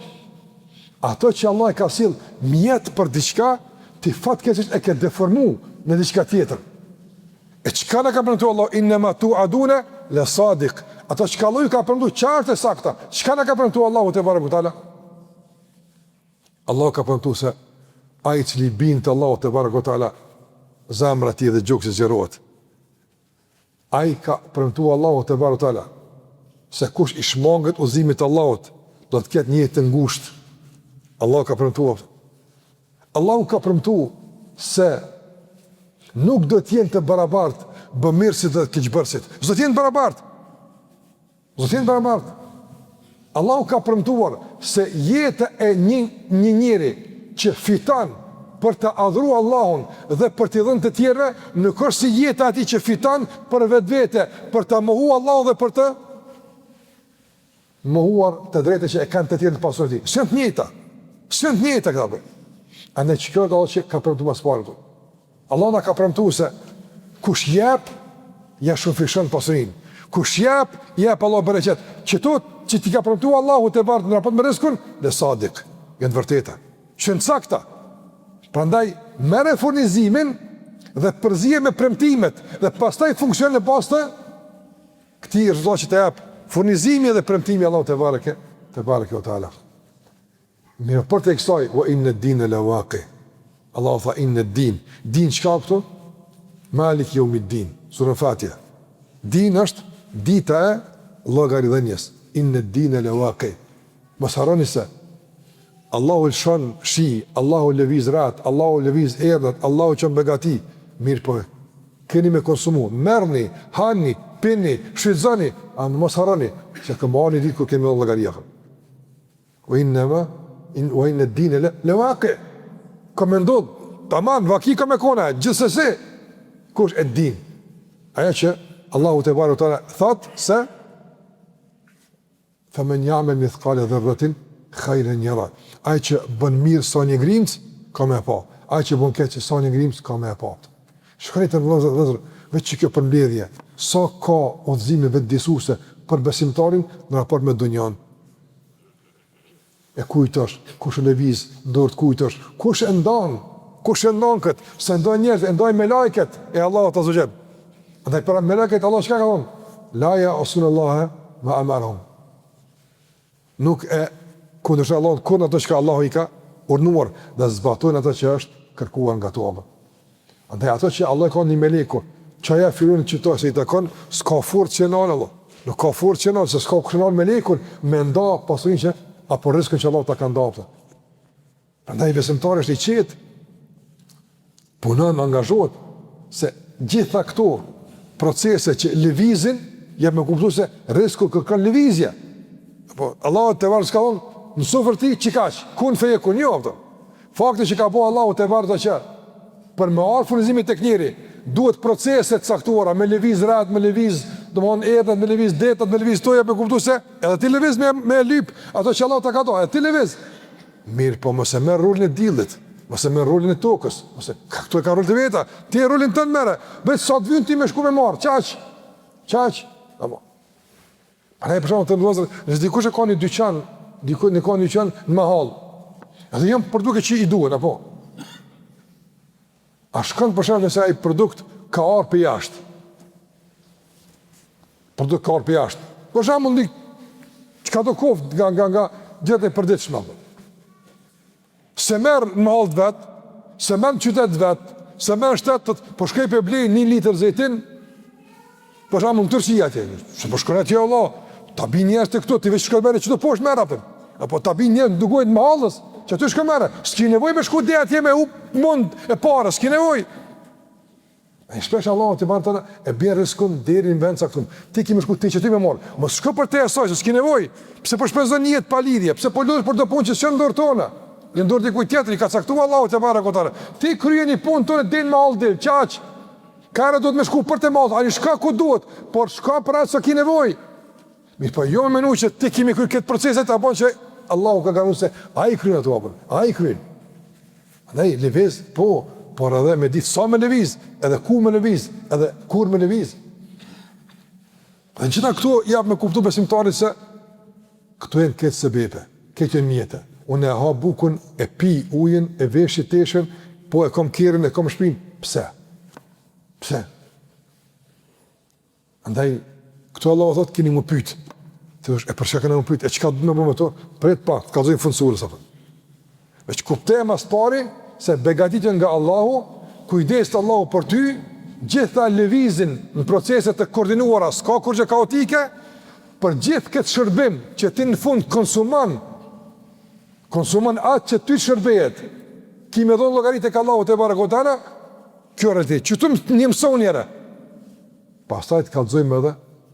Speaker 1: Ato që Allah e ka sjell mjet për diçka, ti fatkeqësisht e ke deformu në diçka tjetër. E çka na ka premtu Allah, inne ma tuadune le sadik. Ato çka Allahu ka premtu, qa është e sakta? Çka na ka premtu Allahu tebareke ve teala? Allahu ka premtu se ai i cili bindet Allahut tebareke ve teala, zemra e tij dhe gjoksi zgjerohet. Ai ka premtu Allahu tebareke ve teala se kush i shmanget udhëzimit të Allahut do të ketë një jetë të ngushtë. Allahu ka premtu. Allahu ka premtu se nuk do të jenë të barabartë bëmirësit dhe keqbërësit. S'do të jenë të barabartë. S'do të jenë të barabartë. Allahu ka premtuar se jeta e një një njeri që fiton për të adhuruar Allahun dhe për t'i dhënë të tjerëve, nuk është si jeta e atij që fiton për vetvete, për ta mohuar Allahun dhe për të mohuar të drejtën që e kanë të tjerët në pasurinë e tij. S'janë të njëjta. S'janë të njëjta këta. Andaj çka do të që ka premtuar më së pari Allahu na ka premtu se kush jep, ja shumëfishon pasurinë. Kush jep, jep Allahu bereqet. Qëto që t'i ka premtu Allahu tebareke në raport me rrizkun, le sadik, janë të vërteta. Janë të sakta. Prandaj, merre furnizimin dhe përzije me premtimet dhe pastaj funksionon në bazë të këtij rezultati që të jep furnizimi dhe premtimi i Allahut tebareke, tebareke ve teala. Mirëpo përtej kësaj, wa inne dine le waki. Allahu tha inne din. Din çka këtu? Malik jeumid din. Surën Fatiha. Din është dita e llogaridhënies. Inne dine le waki. Mos harroni se Allahu lëshon shi, Allahu lëviz retë, Allahu lëviz erërat, Allahu çon begati. Mirëpo, keni me konsumu, merrni, hani, pini, shfrytëzoni, ama mos harroni se ka me ardh një ditë kur kemi llogari. Wa innama in wa inna ad-din la la waqi. Ka me ndodh, tamam vaki ka me kona, gjithsesi kush e din. Ajo që Allahu tebareke ve teala thot se fa men ya'mal mithqala dharratin khayran yara. Ai që bën mirë sa një grimc ka me pa. Ai që bën keq sa një grimc ka me pa. Shikoni të vëllezër, vëllezër, veç që kjo përmbledhje, sa ka udhëzime vetëdijësuese për besimtarin në raport me dunjan. E kujt është, kush e lëviz, në dorë të kujt është, kush e ndan, kush e ndan këtë, s'e ndajnë njerëzit, e ndajnë melajket e Allahut azze ve xhel. Andaj për melajket Allahu çka ka thonë? La ja'sunallahe. Ma amarahum. Nuk e kundërshtojnë Allahun kurrë në ato çka Allahu i ka urdhëruar dhe zbatojnë ato që është kërkuar nga to. Andaj ato që Allah i ka një meleku, çoja filanit qito se i takon, s'ka forcë që e nal Allah. Nuk ka forcë që e nal, se s'ka kush e nal melekun me nda pasurinë që apo rrizkun që Allahu ta ka nda. Prandaj besimtari është i qetë, punon, angazhohet, se gjitha këto procese që lëvizin, jep me kuptu se rrizku kërkon lëvizje. Po, Allahu tebareke s'ka thonë, në sufër ti qikaq, kun fejekun, jo, apo. Fakti që ka bo Allahu tebareke që për me ardhë furnizimi tek njeri, duhet procese të caktuara, me lëviz retë, me lëviz, domethonë erët, me lëviz detet, me lëviz to, jep me kuptu se edhe ti lëviz me, me lyp, ato që Allahu ta ka do, edhe ti lëviz. Mirëpo mos e merr rolin e diellit, mos e merr rolin e tokës, mos e ka këto e kanë rolin e veta. Ti rolin tënd merre, veç sa të vyn ti me shku me marr, qaq. Qaq. Apo. Prandaj për shembull të vëllazër, nëse dikush e ka një dyqan, dikush e ka një dyqan në mahall. Edhe janë produkte që i duhen apo. A shkon për shembull nëse ai produkt ka ardhur prej jashtë? Produkt ka ardhur prej jashtë. Për shembull një çka do koftë nga nga nga gjërat e përditshme. S'e merr në mahallë të vet, s'e merr në qytet të vet, s'e merr në shtet të, po shkoj po blej një litër zejtin. Për shembull në Turqi atje, se po shkon atje Allah, ta bin njerëz të këtu, ti veç shkon merre qetu poshtë merr atë. Apo ta bin njerëz në të mahallës, që aty shkon merre. S'ki nevojë me shku deri atje me hup mund e pare, s'ki nevojë. E shpesh Allahu tebareke ve teala e bjen rrizkun deri në vend caktum. Ti ki me shku ti qety me marr. Mos shko përtej asaj se s'ki nevojë. Pse po shpenzon një jetë pa lidhje? Pse po lodhesh për do punë që s'janë n'dorë tona? Janë n'dorë dikujt tjetër, i ka caktuar Allahu tebareke ve teala. Ti krye një punë tonë deri në mahallë del, qaq. Ka duhet me shku për te mahalla, ani shko ku duhet, por shko për atë sa ki nevojë. Mirëpo jo me menu që ti ki me kry këtë proces ta bon që Allahu ka garantu se ai kryen ato apo, ai kryen. Andaj lëviz, po, por edhe me ditë sa me lëviz, edhe ku me lëviz, edhe kur me lëviz. Dhe gjitha këto jap me kuptu besimtarit se këto janë krejt sebepe, krejt janë mjete. Unë e ha bukën, e pi ujin, e veshi teshën, po e kom kerrin, e kom shpinë. Pse? Pse? Andaj, këtu Allahu thotë, keni m'u pyt. Ti thosh, e për çka kena m'u pyt, e çka do me bo me to? Prit pak, të kallzoj n'fund surës, apo. Veç kuptoje ma s'pari, se begatitë janë nga Allahu, kujdeset Allahu për ty, gjitha lëvizin në procese të koordinuara, s'ka kurgjë kaotike, për gjithë këtë shërbim që ti në fund konsumon, konsumon atë që ty shërbehet, ki me dhonë llogari tek Allahu tebareke ve teala, kjo realitet, që të një mëson njëherë, Pastaj të kallzojmë edhe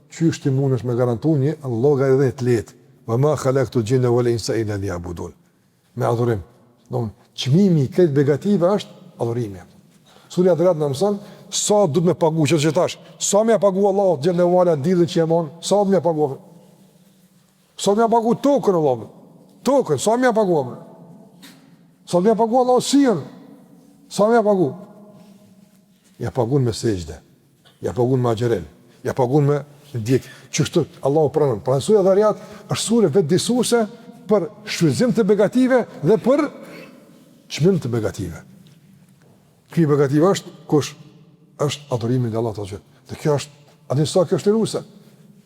Speaker 1: qysh ti mundesh me garantu një llogaridhënie të lehtë. Wa ma khalaqtu al-jinna wal insa illa liya'budun. Me adhurim. Domthon, çmimi i krejt begative është adhurimi. Surja Dhariyat na mëson sa duhet me pagu që që tash, sa me ja pagu Allahut xhelle ve ala diellin që e mon, sa me ja pagu. Sa me ja pagu tokën Allahut. Tokën, sa me ja pagu. Sa me ja pagu Allahut shiun. Sa me ja pagu. Ja pagun me sexhde. Ja pagun me agjërim, ja pagun me ndjek. Qështu Allahu pranon. Pra surja Dhariyat është sure vetëdijësuese për shfrytëzim të begative dhe për çmim të begative. Ky begative është kush është adhurimi ndaj Allahut azze. Dhe kjo është, a din sa kjo është ruse.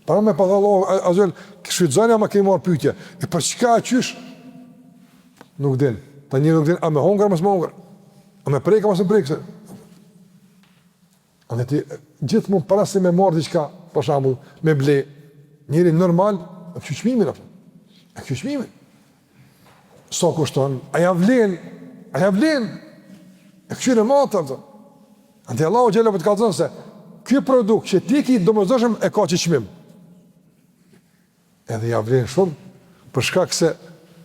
Speaker 1: Para me pa Allahu azze, shfrytëzoni ama kemi marr pyetje. E për çka qysh? Nuk din. Tani nuk din, a me hongër mos me hongër. A me prek a mos me prek. Andaj ti gjithmonë para se me marr diçka, për shembull, me ble, njeri normal, e kqyr çmimin apo. E kqyr çmimin. Sa kushton? A ja vlen? A ja vlen? E kqyr e mat apo. Andaj Allahu xhelle po të kallzon se ky produkt që ti ki domosdoshëm e ka qit çmim. Edhe ja vlen shumë, për shkak se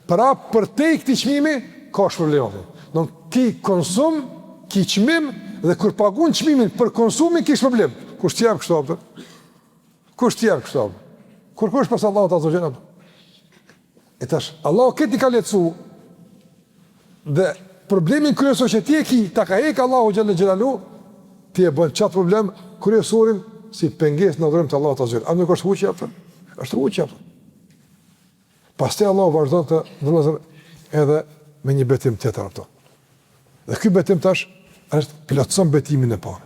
Speaker 1: prap përtej këtij çmimi ka shpërblim. Do ki konsum, ki çmim dhe kur pagun çmimin për konsumin ki shpërblim. Kush t'jep kështu apo? Kush t'jep kështu apo? Kurkush pos Allahut azze ve xhel. E tash Allahu këtë i ka lehtësu dhe problemin kryesor që ti e ki, ta ka hek Allahu xhelle xhelaluhu, ti e bën qat problem kryesorin si pengesë në adhurim të Allahut azze ve xhel. A nuk është huqje apo? Është huqje apo? Pastaj Allahu vazhdon të vëllezër edhe me një betim tjetër apo. Dhe ky betim tash është plotëson betimin e parë.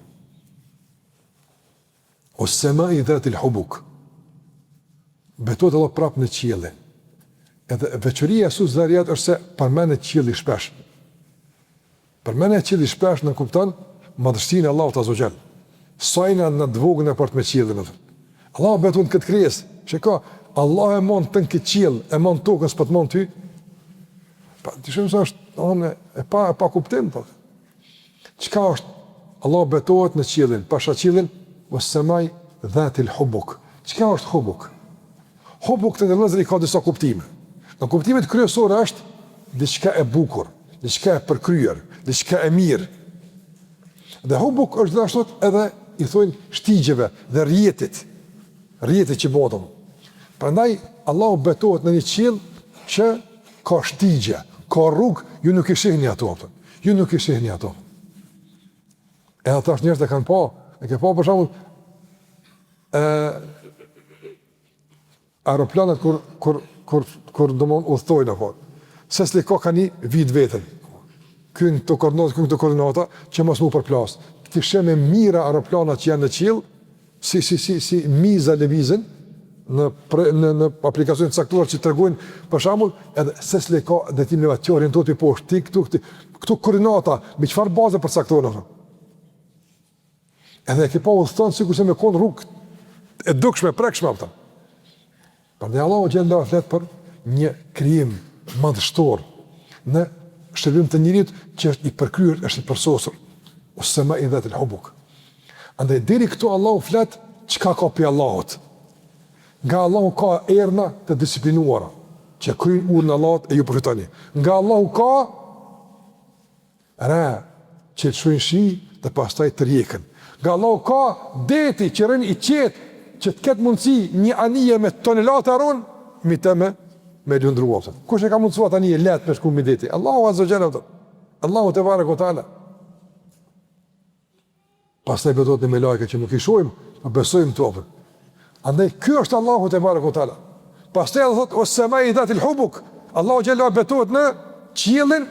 Speaker 1: Ves semai dhatil hubuk. Betohet Allahu prapë në qiellin. Edhe veçoria e sures Dharijat është se përmendet qielli shpesh. Përmendja e qiellit shpesh nënkupton madhështinë e Allahut azze ue xhel. Sa jena na të vogël në raport me qiellin atë. Allahu betohet në këtë krijesë. Shiko, Allahu e mon tënë këtë qiell, e mon tokën s'po të mon ty. Pa, të shumë se është, domethënë, e pa, e pa kuptim, po. Çka është? Allahu betohet në qiellin, pasha qiellin, ves-semai dhatil hubuk. Çka është hubuk? Hubuk të nderuar vëllezër i ka disa kuptime. Nga kuptimet kryesore është diçka e bukur, diçka e përkryer, diçka e mirë. Dhe hubuk është gjithashtu edhe i thonë shtigjeve dhe rrjetit, rrjetit që bëhet. Prandaj Allahu betohet në një qiell që ka shtigje, ka rrugë, ju nuk i shihni ato, apo. Ju nuk i shihni ato. Edhe tash njerëzit e kanë pa, e ke pa për shembull ë aeroplanët kur kur kur kur domon udhtojnë apo. Secili ka ka një vijë t'veten. Ky në këto koordinata, ky në këto koordinata, që mos m'u përplas. Ti sheh me mijëra aeroplana që janë në qiell, si si si si miza lëvizin në pre, në në aplikacione të caktuara që tregojnë për shembull edhe secili ka drejtimin e vet, që orientohet poshtë, ti këtu këtu këto koordinata, mbi çfarë baze përcaktohen ato? Edhe e ke pa udhëton sikurse me kon rrugë e dukshme, e prekshme apo. Prandaj Allahu xhelle flet për një krijim madhështor në shërbim të njeriut që është i përkryer, është i përsosur. Ves-semai dhatil hubuk. Andaj deri këtu Allahu flet çka ka prej Allahut. Nga Allahu ka erna të disiplinuara që kryjnë urdhrin e Allahut e ju përfitoni. Nga Allahu ka Re, që lëshojnë shi dhe pastaj tërhiqen. Nga Allahu ka deti që rrin i qetë, që të ketë mundësi një anije me tonelata run, mi të me, me lundru. Apëtën. Kush e ka mundësu atë anije lehtë me shku mi deti? Allahu azze ue xhel, apëtën. Allahu tebareke ue teala. Pastaj betohet në melajke që nuk i shohim, po besojmë n'to. Andaj ky është Allahu tebareke ue teala. Pastaj Allah thotë ves-semai dhatil hubuk. Allahu xhelle betohet në qiellin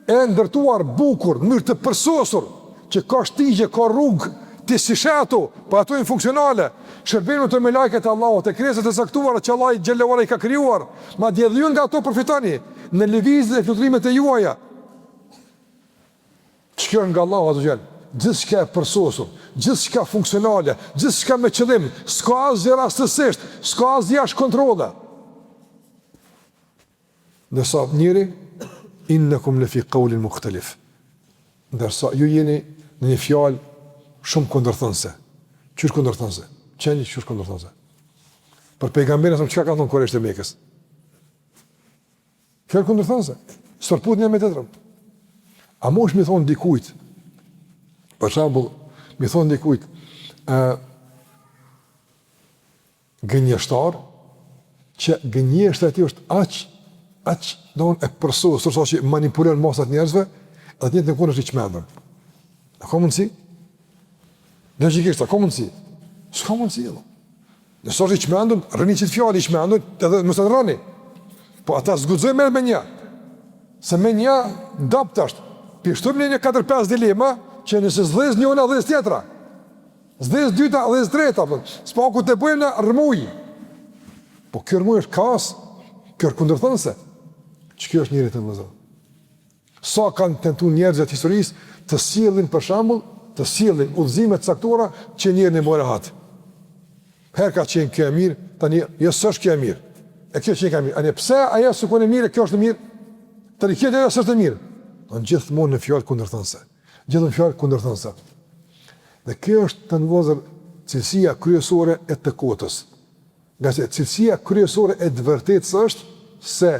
Speaker 1: e ndërtuar bukur, në mënyrë të përsosur, që ka shtigje, ka rrugë, ti s'i sheh ato, po ato janë funksionale. Shërbejnë ato melajket e Allahut, e krijesat e caktuara që Allahu xhelle ue ala i ka krijuar. Madje edhe ju nga ato përfitoni në lëvizjet e fluturimet e juaja. Që kjo është nga Allahu Azze ue Xhel, gjithçka e përsosur, gjithçka funksionale, gjithçka me qëllim, s'ka asgjë rastësisht, s'ka asgjë jashtë kontrolle. Ndërsa njeri, innekum le fi kaulin muhtelif. Ndërsa ju jeni në një fjalë shumë kundërthënëse. Qysh kundërthënëse? Qenjë qysh kundërthënëse? Për pejgamberin a.s. çka kanë thonë kurejshët e Mekës? Fjalë kundërthënëse, s'përputhen një me tjetrën. A munesh m'i thonë dikujt, për shembull, m'i thonë dikujt, ë gënjeshtar, që gënjeshtra e tij është aq, aq, domethënë e përsosur, sa që manipulon masat e njerëzve, edhe të njëjtën kohë është i çmendur. A ka mundësi? Logjikisht, a ka mundësi? S'ka mundësi, edhe. Nëse është i çmendur, rrini qit fjalë i çmendur, edhe mos e ndrroni. Po ata s'guxojnë me me një. Se me një dobët është. P'i shtojmë një 4-5 dilema që nëse s'dhez njëna dhez tjetra. S'dhez dyta dhez treta, po. S'paku të bëjmë në rrëmujë. Po kjo rrëmujë është kaos, kjo është kundërthënëse. Që kjo është njeri të vëllezër. Sa kanë tentu njerëzit e historisë të sjellin për shembull, të sjellin udhëzime të caktuara që njerin e bëjnë rahat. Herë ka qenë kjo e mirë, tani jo s'është kjo e mirë. E kjo qenka e mirë. Ani pse ajo s'u kon e mirë, kjo është e mirë? Tani kjo ajo s'është e mirë. Don gjithmonë në fjalë kundërthënëse. Gjithmonë fjalë kundërthënëse. Dhe kjo është të vëllezër cilësia kryesore e të kotës. Ngase cilësia kryesore e të vërtetës është se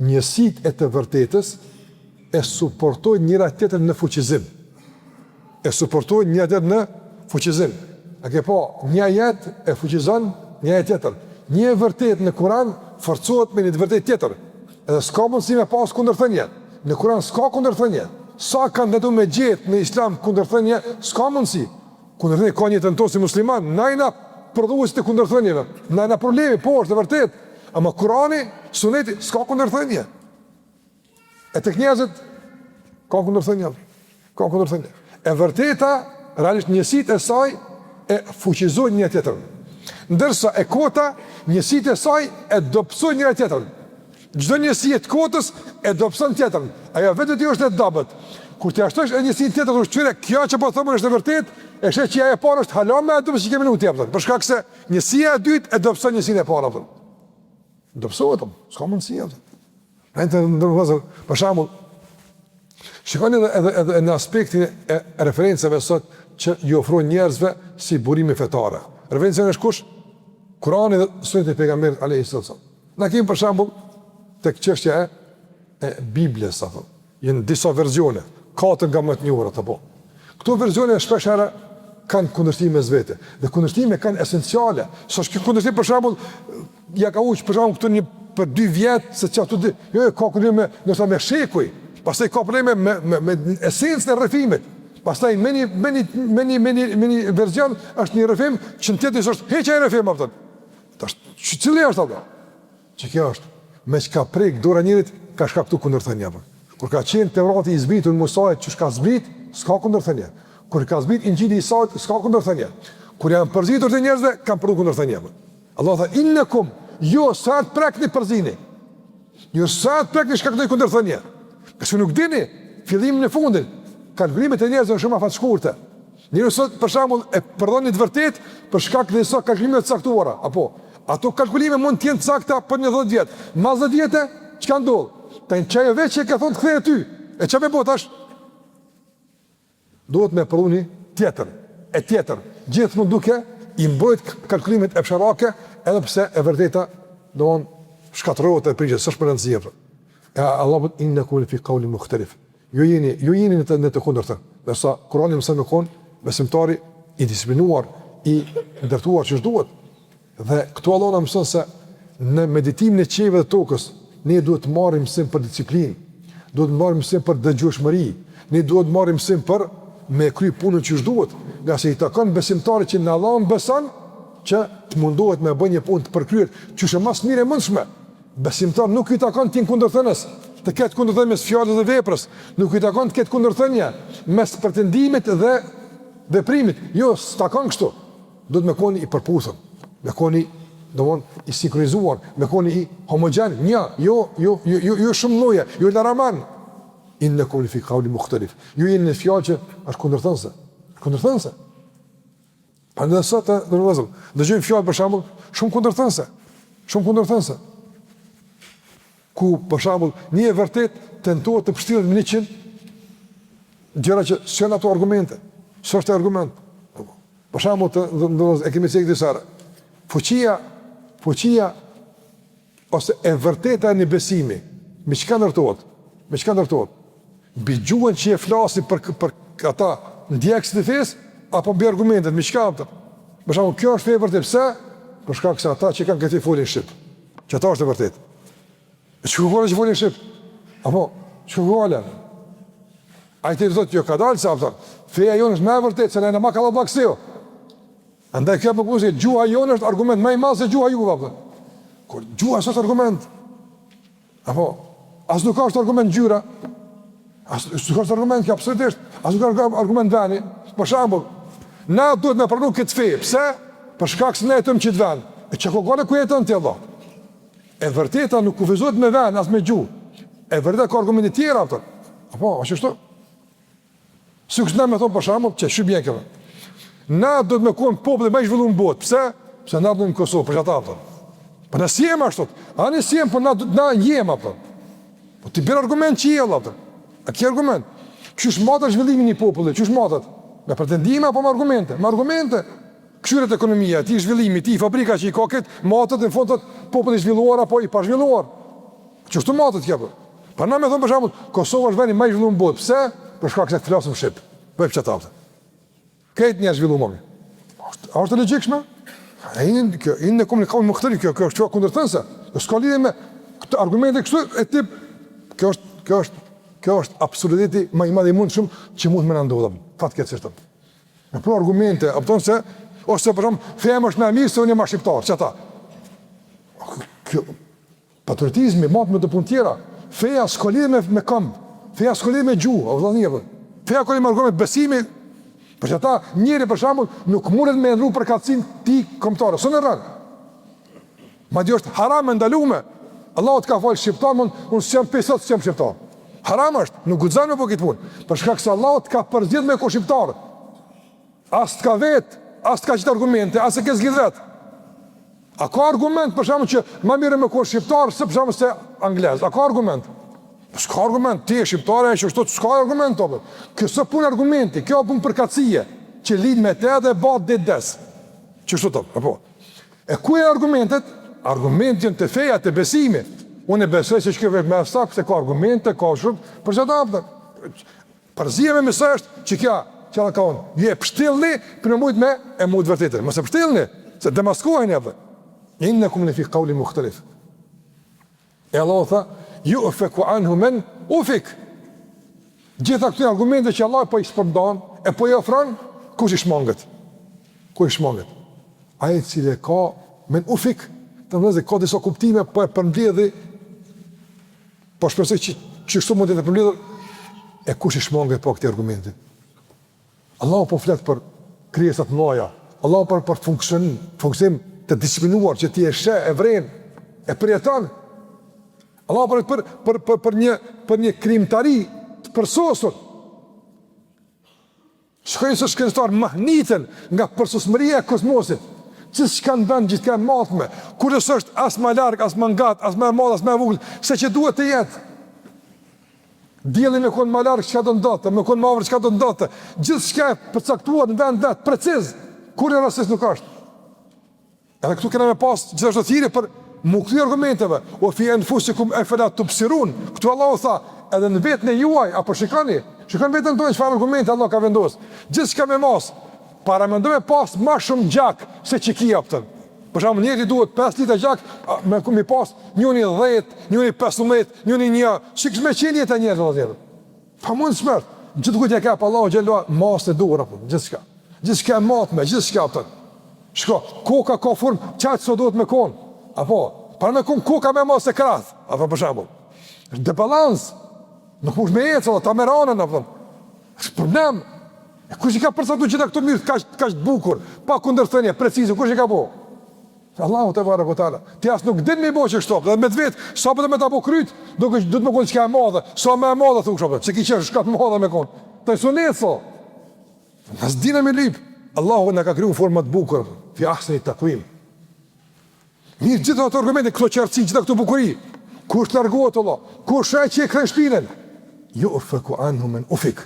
Speaker 1: Njësitë e të vërtetës e suportojnë njëra tjetrën në fuqizim. E suportojnë njëra tjetrën në fuqizim. A ke pa, një ajet e fuqizon një ajet tjetër. Një e vërtetë në Kur'an forcohet me një të vërtetë tjetër. Edhe s'ka mundësi me pas kundërthënie. Në Kur'an s'ka kundërthënie. Sa kanë tentu me gjetë në Islam kundërthënie, s'ka mundësi. Kundërthënie ka në jetën tonë si musliman, na jena prodhuesit e kundërthënieve. Na jena problemi, po është e vërtetë. Ama Kurani, Suneti s'ka kundërthënie. E tek njerëzit ka kundërthënie. Ka kundërthënie. E vërteta realisht njësitë e saj e fuqizojnë një tjetrën. Ndërsa e kota, njësitë e saj e dobësojnë njëra tjetrën. Çdo njësi e të kotës e dobëson tjetrën. Ajo vetë është e dobët. Kur t'ia shtosh edhe njësinë tjetër, thosh kqyre, kjo që po them është e vërtetë, e sheh që ajo e parë është hala më e dobët se që ke menu ti, a kupton. Për shkak se njësia e dytë e dobëson njësinë e parë, a kupton. Dobësohet, s'ka mundësi, a kupton. Pra të nderuar vëllezër, për shembull, shikoni edhe, edhe, edhe në aspektin e referencave sot që ju ofrojnë njerëzve si burime fetare. Referenca është kush? Kurani dhe suneti i pejgamberit alejhi selam. Na kemi për shembull tek çështja e e Biblës, apo. Janë disa versione, katër nga më të njohurat apo. Këto versione shpesh herë kanë kundërshtime mes vete dhe kundërshtime kanë esenciale. S'është kjo kundërshtim për shembull ja ka huq për shembull këtu një për dy vjet se çfarë dy. Jo, jo, ka probleme ndoshta me shekuj. Pastaj ka probleme me me me esencën e rrëfimit. Pastaj me një me një me një me një me një version është një rrëfim që në tjetër është hiç ai rrëfim apo. Tash cili është apo? Që kjo është, me çka prek dora e njerit, ka shkaktu kundërthënie, apo. Kur ka qenë Tevrati i zbritur Musait qysh ka zbrit, s'ka kundërthënie. Kur ka zbrit Inxhili Isait, s'ka kundërthënie. Kur janë përzier të njerëzve, kanë prodhu kundërthënie, apo. Allah tha, innekum, ju sa të prekni përzini. Ju sa të prekni shkaktoni kundërthënie. Nëse nuk dini fillimin e fundin, kalkulimet e njerëzve janë shumë afatshkurte. Njeriu sot për shembull e prodhon një të vërtetë për shkak të disa kalkulimeve të caktuara, apo ato kalkulime mund të jenë të sakta për një 10 vjet. Mas 10 vjete, çka ndodh? Tani qajo veç që e ka thonë të kthehet ty. E çka me bo tash? Duhet me prodhu një tjetër, e tjetër, gjithmonë duke i mbrojt kalkulimet epsharake, edhe pse e vërteta domthon shkatërrohet e prishet, s'është me rëndësi apo. E Allahu thotë innekum fi kaulin muhtelif. Ju jeni, ju jeni në të në të kundërtën. Ndërsa Kurani mëson me kon besimtari i disiplinuar, i ndërtuar qysh duhet. Dhe këtu Allahu na mëson se në meditimin e qiejve dhe tokës ne duhet të marrim mësim për disiplinë, duhet të marrim mësim për dëgjueshmëri, ne duhet të marrim mësim për me kry punën qysh duhet, ngase i takon besimtarit që në Allahun beson që të mundohet me bë një punë të përkryer, qysh e më së miri e mundshme. Besimtar nuk i takon të jenë kundërthënës, të ketë kundërthënie mes fjalës dhe veprës, nuk i takon të ketë kundërthënie mes pretendimit dhe veprimit. Jo, s'takon kështu. Duhet me kon i përputhur, me kon i, domthon, i sinkronizuar, me kon i homogjen, një, jo, jo, jo, jo, jo shumë lloje, jo laraman. Innekum fi kaulin muhtelif. Ju jeni në fjalë që është kundërthënëse. Kundërthënëse. Prandaj sot të nderuar vëllezër, dëgjojmë fjalë për shembull shumë kundërthënëse, shumë kundërthënëse. Ku për shembull një e vërtetë tentohet të pështillet me 100 gjëra që s'janë ato argumente, s'është argument. Për shembull të nderuar e kemi cekë disa herë. Fuqia, fuqia ose e vërteta e një besimi, me çka ndërtohet? Me çka ndërtohet? Mbi gjuhën që e flasin për për ata ndjekësit e fesë apo mbi argumentet, me çka apo? Për shembull, kjo është fe e vërtetë, pse? Për shkak se ata që kanë këtë fe folin shqip. Që ata është e vërtetë. E çka ka që folin shqip? Apo çka ka Ai të thotë jo ka dalë se apo. Feja jonë është më e vërtetë se ne na ma kallabllak se ju. Andaj kjo po se gjuha jonë është argument më i madh se gjuha juve apo. Kur gjuha s'është argument. Apo as nuk është argument ngjyra. As nuk është argument kjo absolutisht. As nuk është argument veni. Për shembull, na duhet me pranu këtë fe. Pse? Për shkak se ne jetojmë në qit vend. E çka ka gajle ku jeton ti vëlla? E vërteta nuk kufizohet me vend as me gjuhë. E vërteta ka argumente tjera apo. Apo, është kështu? Sikur na me thonë për shembull, që shumë bjen kjo. Na duhet me kon populli më i zhvilluar në botë. Pse? Pse na në Kosovë, për çata apo. Po na s'jem ashtu. Ani s'jem, po na na jem apo. Po ti bën argument që je apo. A ke argument? Qysh matet zhvillimi i një populli? Qysh matet? Me pretendime apo me argumente? Me argumente. Kqyret ekonomia e tij, zhvillimi i tij, fabrika që i ka këtë, matet në fund thotë populli i zhvilluar apo i pazhvilluar. Qështu matet kjo po? Pa na me thonë për shembull, Kosova është vendi më i zhvilluar në botë. Pse? Për shkak se flasim shqip. Po e çata. Krejt një zhvilluar më. A është e logjikshme? A jeni kjo, innekum fi kaulin muhtelif kjo, kjo është kjo kundërthënëse. Kjo s'ka lidhje me këto argumente kështu e tip. Kjo është, kjo është, kjo është absurditeti më i madh i mundshëm që mund të na ndodhë. Fatkeqësisht. Me pru argumente, a kupton se ose për shembull, feja është më e mirë se unë jam më shqiptar, çata. Kjo patriotizmi matet me do punë tjera. Feja s'ka lidhje me me komb, feja s'ka lidhje me gjuhë, o vëlla, apo. Feja ka lidhje me argument besimi. Për qata, njeri për shembull nuk mundet me ndrru përkatësinë e tij kombëtare, s'e ndërron. Madje është haram e ndalume. Allahu të ka falë shqiptar, mund, unë s'jam prej sot s'jam shqiptar. Haram është, nuk guxon me bo këtë punë. Për shkak se Allahu të ka përzgjedh me kon shqiptar. As të ka vet, as të ka qitë argumente, as e ke zgjidh vet. A ka argument për shembull që më mirë me kon shqiptar se për shembull se anglez? A ka argument? Po s'ka argument, ti je shqiptar e qashtu s'ka argument apo. Kjo s'o punë argumenti, kjo punë përkatësie që lind me të edhe bëhet deri des. Qashtu të, apo. E ku janë argumentet? Argumentet janë te feja, te besimi. Unë e besoj se kjo është më e saktë, se ka argumente, ka shumë, për çfarë apo? Përzierja me mësoj është që kjo, që Allah ka thonë, ju e pështillni për me mujtë me e mujtë vërtetën. Mos e pështillni, se demaskoheni apo. Innekum le fi kaulin muhtelif. E Allah tha, jufeku anhu men ufik. Gjitha këto argumente që Allah po i shpërndan, e po i ofron, kush i shmanget? Kush i shmanget? Ai i cili e ka men ufik, të vëllezër, ka disa kuptime, po e përmbledhi Po shpresoj që qështu mund të jetë përmbledhur e kush i shmanget po këtij argumenti. Allahu po flet për krijesa të mëdha. Allahu për për funksionim, funksionim të disiplinuar që ti e sheh, e vren, e përjeton. Allahu po flet për për për për një për një krijimtari të përsosur. Shikoj se shkencëtarët mahniten nga përsosmëria e kozmosit. Gjithçka në vend, gjithçka e matme, kurrë s'është as më larg, as më ngat, as më e madh, as më e vogël, se që duhet të jetë. Dielli me kon më larg çka do ndodhte, me kon më afër çka do ndodhte. Gjithçka e përcaktuar në vend vet, preciz, kurrë rastësisht nuk është. Edhe këtu kena me pas gjithashtu thirrje për m'u kthy argumenteve. Wa fi anfusikum afala tubsirun. Këtu Allahu tha, edhe në veten e juaj, apo shikoni, shikoni veten tonë çfarë argumente Allah ka vendos. Gjithçka me mas. Paramendo me pas më shumë gjak se që ki aptën. Për shembull, njeriut i duhet 5 litra gjak, me me pas njëri 10, njëri 15, njëri 1. Si kish me qenë jeta e njerëzve vëllazër? Pamundshme. Gjithkujt ja ka jep Allahu xhelle masën e duhur apo gjithçka. Gjithçka e matme, gjithçka apo. Shiko, koka ka formë qaq sa duhet me kon. Apo, para me kon koka më e madhe se krahët, apo për shembull. Është debalans. Nuk mund me ecë, ta merr anën apo. Është problem. E kush i ka përcaktuar gjitha këto mirë kaq kaq të bukur, pa kundërthënie, precize, kush i ka bo? Allahu tebareke ve teala. Ti as nuk din me i bo qështu, dhe me të vet, sa po do me ta bo kryt, do të do të me kon çka e madhe, sa më e madhe thu kështu, se ki qesh çka të madhe me kon. Të sunet so. Na s'dina me lyp. Allahu na ka kriju në formë të bukur, fi ahseni takvim. Mirë gjithë ato argumente, këto qartësi, gjitha këto bukuri. Kush largohet Allah? Kush ai që e kthen shpinën? Jufeku anhu men ufik.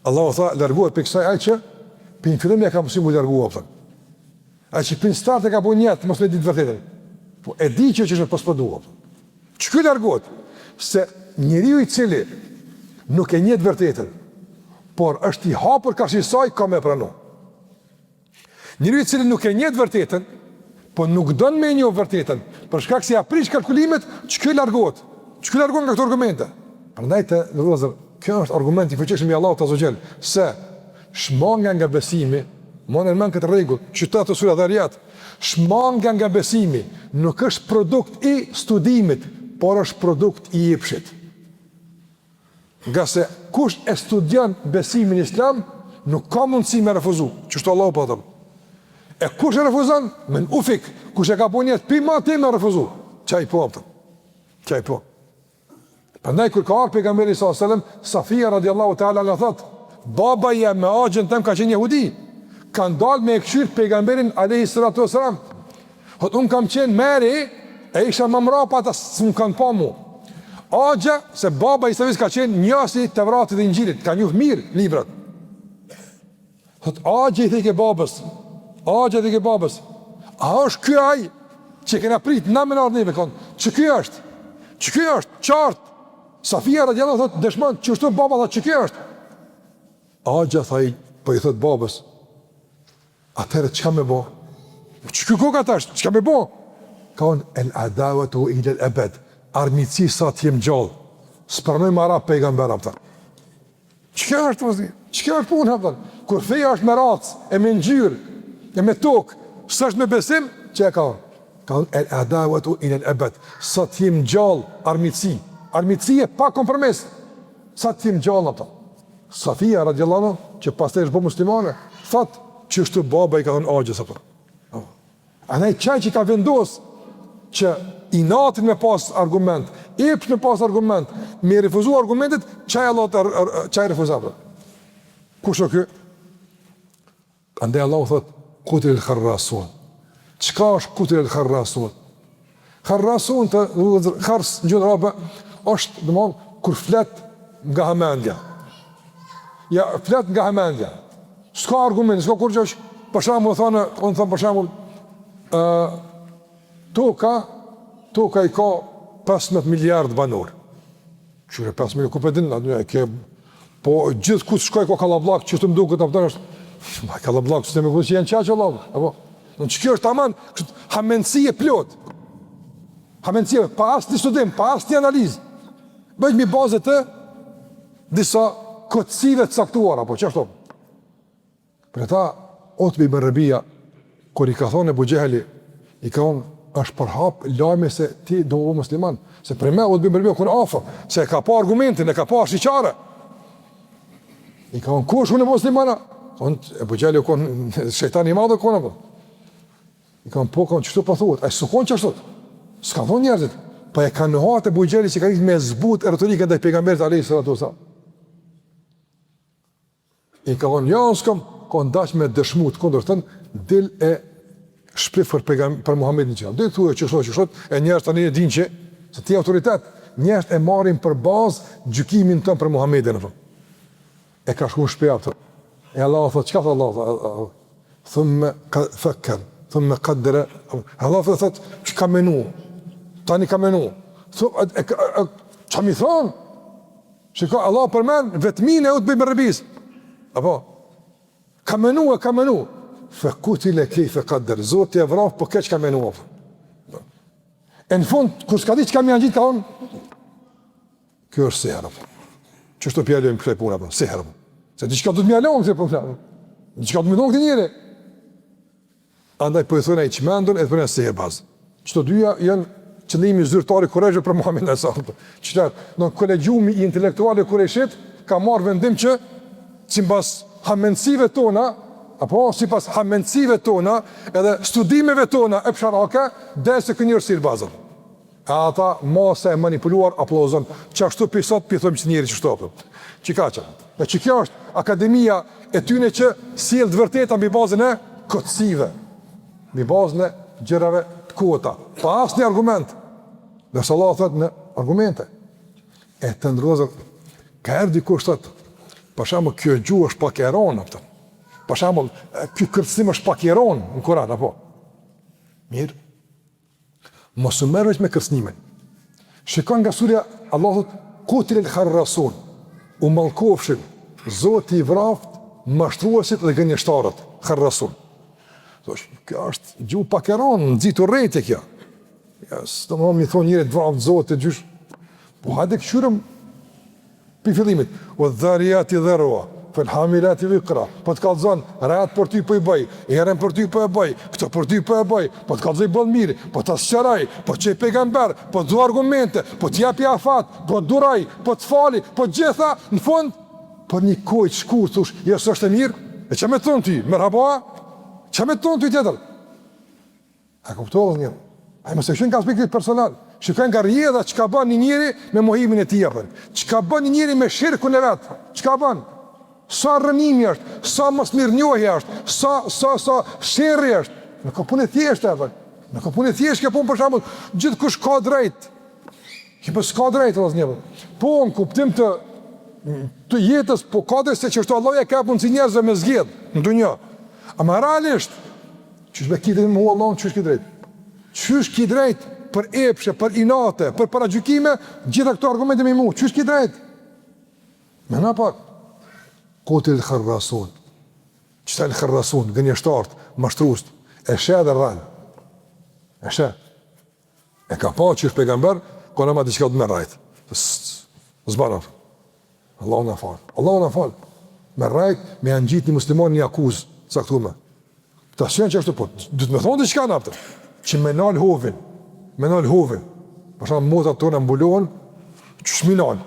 Speaker 1: Allahu tha, largohet prej kësaj ai që prej n'fillim ja ka mësu m'u largu, a kupton. Ai që prej n'start e ka bo nijet, mos me ditë vërtetën. Po e di që që është po s'po du. Qiky largohet? Se njeriu i cili nuk e njeh vërtetën, por është i hapur karshi saj, ka me pranu. Njeriu i cili nuk e njeh vërtetën, po nuk don me njoh vërtetën, për shkak se ja prish kalkulimet, qiky largohet. Qiky largohet nga këto argumente. Prandaj të nderuar vëllezër, kjo është argument i fuqishëm i Allahut azze ve xhel, se shmangia nga besimi, mbani në mend këtë rregull, qysh te surja Dhariyat, shmangia nga besimi nuk është produkt i studimit, por është produkt i epshit. Ngase kush e studion besimin islam, nuk ka mundësi me refuzu, qështu Allahu po thotë. E kush e refuzon? Men ufik, kush e ka bo nijet pi mati me refuzu. Qaj po, a kupton. Qaj po. Prandaj kur ka ardhur pejgamberi sallallahu alajhi wasallam, Safia radiallahu ta'ala anha thot, baba jem me axhën tem ka qenë jehudi. Kanë dalë me e kqyr pejgamberin alayhi salatu wasalam. Thot un kam qenë më e re, e isha më mbrapa ata s'm kanë pa mu. Axha se baba i Safisë ka qenë njohës i Tevratit dhe Inxhilit, ka njohur mirë librat. Thot axha i thojke babës, axha i thojke babës. A është ky ai që kena prit na me ardh neve kon? Qiky është? Qiky është? Qartë. Safia radiallahu thot dëshmon qështu baba thot qiky është. Axha tha i, po i thot babës. Atëherë çka me bo? Qiky koka tash, çka me bo? Ka thonë el adawatu ila al abad. Armiqësi sa të jem gjallë. S'pranoj më arab pejgamber a kupton. Çka është vëllazër? Çka është puna vëllazër? Kur feja është me racë, e me ngjyrë, e me tokë, s'është me besim, çka ka thonë? Ka thonë el adawatu ila al abad. Sa të jem gjallë, armiqësi, armiqësi e pa kompromis. Sa të jem gjallë ato. Safia radiallahu anha. që pastaj është bërë muslimane, thot qështu baba i ka thonë axhës apo. Andaj qaj që ka vendos që inatin me pas argument, epsh me pas argument, me refuzu argumentet, qaj Allah të qaj refuzon. Kush o ky? Andaj Allahu thot kutilel kharrasun. Çka është kutilel kharrasun? Kharrasun të khars në gjuhën arabe është domthon kur flet nga hamendja. Ja flet nga hamendja. S'ka argument, s'ka kurrgjë. Për shembull thonë, unë them për shembull ë toka toka i ka 15 miliard banorë. Qyre 5 miliard, ku po din, atë e ke po gjithë ku të shkoj ka kallabllak, qështu më duket apo është. Ma kallabllak, s'të më që janë qaq Allah, apo. Do të kjo është tamam, kështu hamendësi e plot. Hamendësi pa asnjë studim, pa asnjë analizë. Bëhet mbi bazë të disa kotësive të caktuara, apo çashtu. Për ata, Utbe ibn Rebia, kur i ka thonë Ebu Xhehli, i ka thonë, është përhap lajmi se ti do m'u bo musliman, se për me Utbe ibn Rebia kon afër, se e ka pa argumentin, e ka pa ashiqare. I ka thonë, kush unë muslimana? Thonë, Ebu Xhehli u kon, shejtan i madh u kon, apo. I ka thonë, po, ka thonë, qështu po thuhet, ai s'u konë qashtu, s'ka thonë njerëzit, po e ka nuhat Ebu Xhehli që ka nisë me zbut retorikën ndaj pejgamberit alejhi salatu ve selam. I ka thonë, jo, unë s'kam, ka dash me dëshmu të kundërtën, dil e shpif për, pejgam, për Muhammedin që Dil thuaj qështu, qështu, e njerëz tani e dinë që, se ti autoritet, njerëz e marrin për bazë gjykimin tënd për Muhammedin. Apo. E ka shku në shpi apo. E Allah thotë, çka thotë Allah? Thumme fekker, thumme kaddere, Allah thotë, që ka menu, tani ka menu, thumme, e, e, e, ça mi thonë? Shiko, Allah përmend vetminë e Utbe ibn Rebis. Apo, ka menu e ka menu. Fe kutile kejfe kadder, Zoti e vraftë, po keq ka menu. Apo. E në fund, kur s'ka di çka me ia ngjit, ka thonë, kjo është sehr, apo. Qështu po ia lojmë kësaj pune, apo, sehr, apo. Se diçka do të m'ia lojmë kësaj pune, apo. Diçka do të më thonë këtë njeri. Andaj po i thonë ai çmendun e thonë sihirbaz. Qëto dyja janë qëndrimi zyrtar i Kurejshëve për Muhamedin alejhi selam. Qytet, në kolegjiumi i intelektualëve kurejshit ka marrë vendim që sipas hamendësive tona, apo sipas hamendësive tona, edhe studimeve tona epsharake, del se ky njeri është sihirbaz. E ata masa e manipuluar aplauzon, qashtu pi sot pi thojmë që njeri qështu apo. Që ka që? E që kjo është akademia e tyne që sjell të vërteta mbi bazën e kotësive, mbi bazën e gjërave të kota, pa asnjë argument. Ndërsa Allahu thotë në argumente. E të nderuar vëllezër, ka herë dikush thotë, për shembull kjo gjuhë është pak e ronë, apo. Për shembull, ky kërcënim është pak i ronë në Kur'an apo. Mirë, Mos u merr veç me kërcënimin. Shikon nga surja Allahu thot kutilel kharrasun. U mallkofshin Zoti i vraft mashtruesit dhe gënjeshtarët, kharrasun. Thosh, kjo është gjuhë pak e rëndë, nxit urrejtje kjo. Ja, s'do me i thonë njerit vraft Zoti gjysh. Po hajde kqyrim Pi fillimit, Wa dhariyati dharwa, fal hamilati wiqra, po të kallzon, retë për ty po i bëj, erën për ty po e bëj, këto për ty po e bëj, po të kallzoj boll mirë, po ta sqaroj, po të çoj pejgamber, po të du argumente, po të japi afat, po të duroj, po të fali, po të gjitha në fund për një kohë të shkurt thosh, jo s'është e mirë, e çka me thonë ty, merhaba, çka me thonë ty tjetër? A kuptove një? Ai mos e shikon nga aspekti personal. Shikon nga rrjedha çka bën një njeri me mohimin e tij apo. Çka bën një njeri me shirkun e vet? Çka bën? Sa rrënimi është, sa mosmirënjohje është, sa sa sa sherri është. Nuk ka punë thjeshtë apo. Nuk ka punë thjeshtë kjo punë për shembull, gjithkush ka drejt. Që po s'ka drejt vëllazë një. Po në kuptim të të jetës, po ka drejt se qështu Allahu ja ka mundësi njerëzve me zgjedh në dunja. Ama realisht Qysh be ki drejt me mohu Allahun, qysh ki drejt? Qysh ki drejt për epshe, për inate, për paragjykime, gjitha këto argumente me i mohu, qysh ki drejt? Meno pak, kutilel kharrasun, qëta el kharrasun, gënjeshtarët, mashtrust, e sheh dhe rren, e sheh, e ka pa që është pejgamber, ka në ma diçka të me rrejt, s'ban, Allahu na fal. Allahu na fal. Me rrejt, me ia ngjit një musliman një akuzë caktume. Ta s'janë qashtu po, do të më thonë diçka në atë. Që me nal hovin, me nal hovin. Për shembull motrat tona mbulohen, qysh mi nal?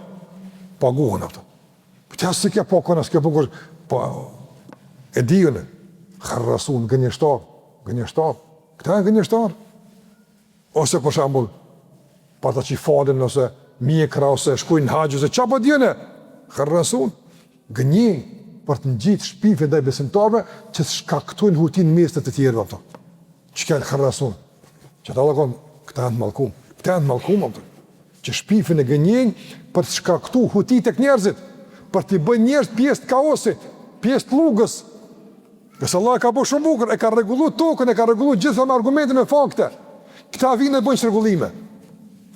Speaker 1: Paguhen atë. Po ti as ke po kona, s'ke po kush. Po, e di unë, kharrasun, gënjeshtar, gënjeshtar, këta janë gënjeshtar. Ose për shembull, pa ata që falen ose mjekra ose shkojnë në haxh ose ça po di unë, kharrasun, gënjejnë për të ngjitë shpifje ndaj besimtarëve që të shkaktojnë huti në mes të të tjerëve ato. Çka janë kharrasun? Që ata thonë, këta janë të mallkum, këta janë të mallkum ato. Që shpifin e gënjejnë për të shkaktu huti tek njerëzit, për t'i bërë njerëzit pjesë të kaosit, pjesë të llugës. Ngase Allah e ka bo shumë bukur, e ka rregullu tokën, e ka rregullu gjitha me argumente, me fakte. Këta vijnë e bëjnë çrregullime.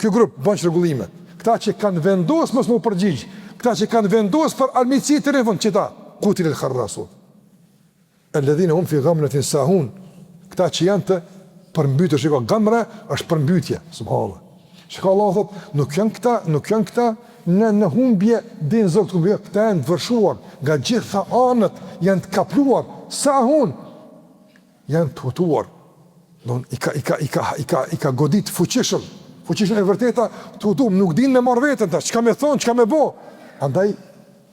Speaker 1: Ky grup bën çrregullime. Këta që kanë vendos mos m'u përgjigj, këta që kanë vendos për armiqësi deri në fund, qita, kutilel kharrasun. Alladhina hum fi ghamratin sahun. Këta që janë të përmbytur, shiko, gamra është përmbytje, subhanallahu. Shiko Allah thot, nuk janë këta, nuk janë këta në në humbje din Zot ku jo, këta janë të vërshuar nga gjitha anët, janë të kapluar, sahun. Janë të hutuar. Don i ka i ka i ka i ka i ka godit fuqishëm. Fuqishëm e vërteta, të hutum, nuk din me marr veten tash, çka me thon, çka me bo. Andaj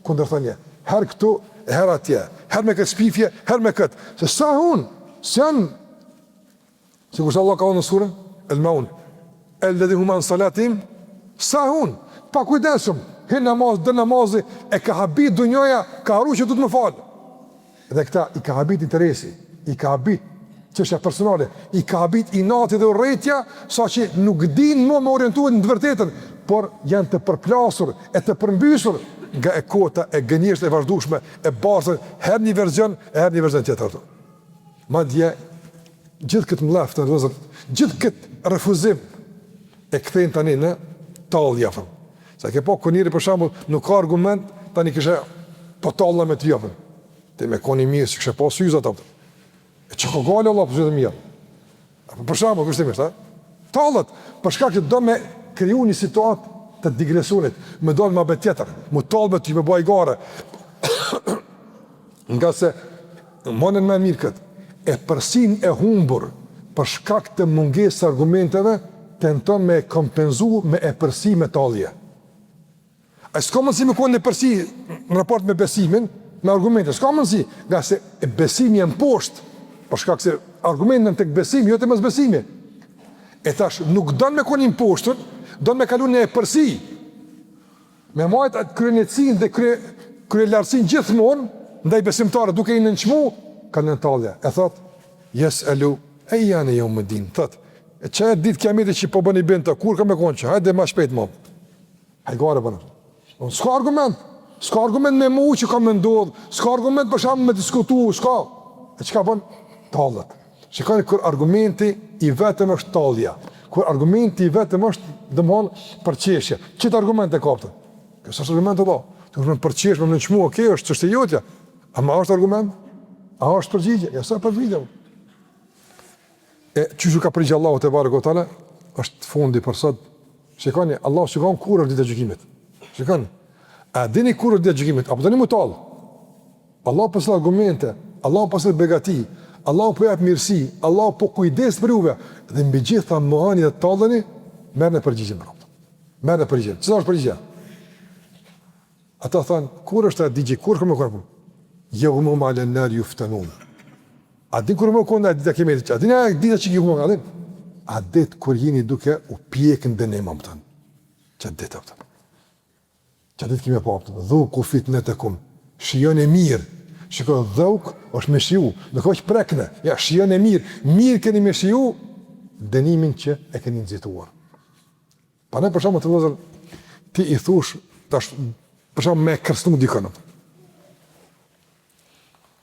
Speaker 1: kundërthënie, herë këtu e herë atje, herë me këtë shpifje, herë me këtë. Se sahun, s'janë sikurse Allah ka thënë në surën El Maun, Alladhi hum an salatihim sahun, pakujdesshëm, hin namaz, del namazi, e ka habit dunjaja, ka harru që duhet me fal. Dhe këta i ka habit interesi, i ka habit çështja personale, i ka habit inati dhe urrejtja, saqë nuk din më me orientu në të vërtetën, por janë të përplasur e të përmbysur nga e kota e gënjeshtrës e vazhdueshme e bartën herë një version e herë një version tjetër ato. Madje gjithë këtë mllef të vëllezër, gjithë këtë refuzim e kthejnë tani në tallje apo. Sa ke pa kur njeri për shembull nuk ka argument tani kishe po talla me ty apo. Ti me kon i mirë si kishe pas syzat apo. E çka ka gale Allah për syzat e mia. Apo për shembull kush të mirë, ha? Tallet, për shkak që do me kriju një situatë të digresionit, me dalë muhabet tjetër, mu tall me ty me bo hajgare. Ngase Mbani mend mirë këtë, epërsinë e humbur për shkak të mungesës së argumenteve tenton me e kompenzu me epërsi me tallje. Ai s'ka mundësi me konë në epërsi në raport me besimin, me argumente, s'ka mundësi, ngase besimi e mposht, për shkak se argumentet tek besimi, jo te mosbesimi. E tash nuk don me konë i mposhtun, don me kalu në epërsi, Me majt atë kryeneçësinë dhe krye, kryelartësinë gjithmonë ndaj besimtarëve duke i nënçmu, kalon në tallje. E thot, jeselu ejjane jeumiddin. Thot, e qajo ditë kiametit që po bëni bintë, kur ka me konë që, hajde ma shpejt më. Hajgare bënë. Unë s'ka argument, s'ka argument me mu që ka me ndodhë, s'ka argument për shembull me diskutu, s'ka. E çka bën? Tallet. Shikoni kur argumenti i vetëm është tallja, kur argumenti i vetëm është, domthon, përqeshje. Qit argument e kaptë. Kjo s'është argument vëlla. Ti më përqesh, më nënçmu, okay, është çështje jotja. Ama është argument? A është përgjigje? Jo, s'është përgjigje. E qysh u ka përgjigj Allahu tebareke ve teala, është fundi për sot. Shikoni, Allahu shikon kur është dita e gjykimit. Shikoni. A dini kur është dita e gjykimit? Apo doni m'u tall? Allahu po sjell argumente, Allahu po sjell begati, Allahu po jep mirësi, Allahu po kujdeset për juve dhe mbi gjitha mohoni dhe talleni, merrne përgjigjen prapë. Merrne përgjigjen. Cila është përgjigja? Ata thanë, kur është ajo ditë, kur ka me kon? Jeume hum alen nari juftenun. A din kur me kon ajo dita e kiametit? A din ajo dita që ki me kon, a din? Atë ditë kur jeni duke u pjek në dënim, a kupton. Qatë ditë, a kupton. Qatë ditë kemi pa, kupton, dhuku fitnetekum, shijone mirë, shiko, dheuk është me shiju, nuk është prekne, ja, shijone mirë, mirë keni me shiju, dënimin që e keni nxituar. Pa ne për shembull vëllezër, ti i thush, tash, për shembull me kërcnu dikën,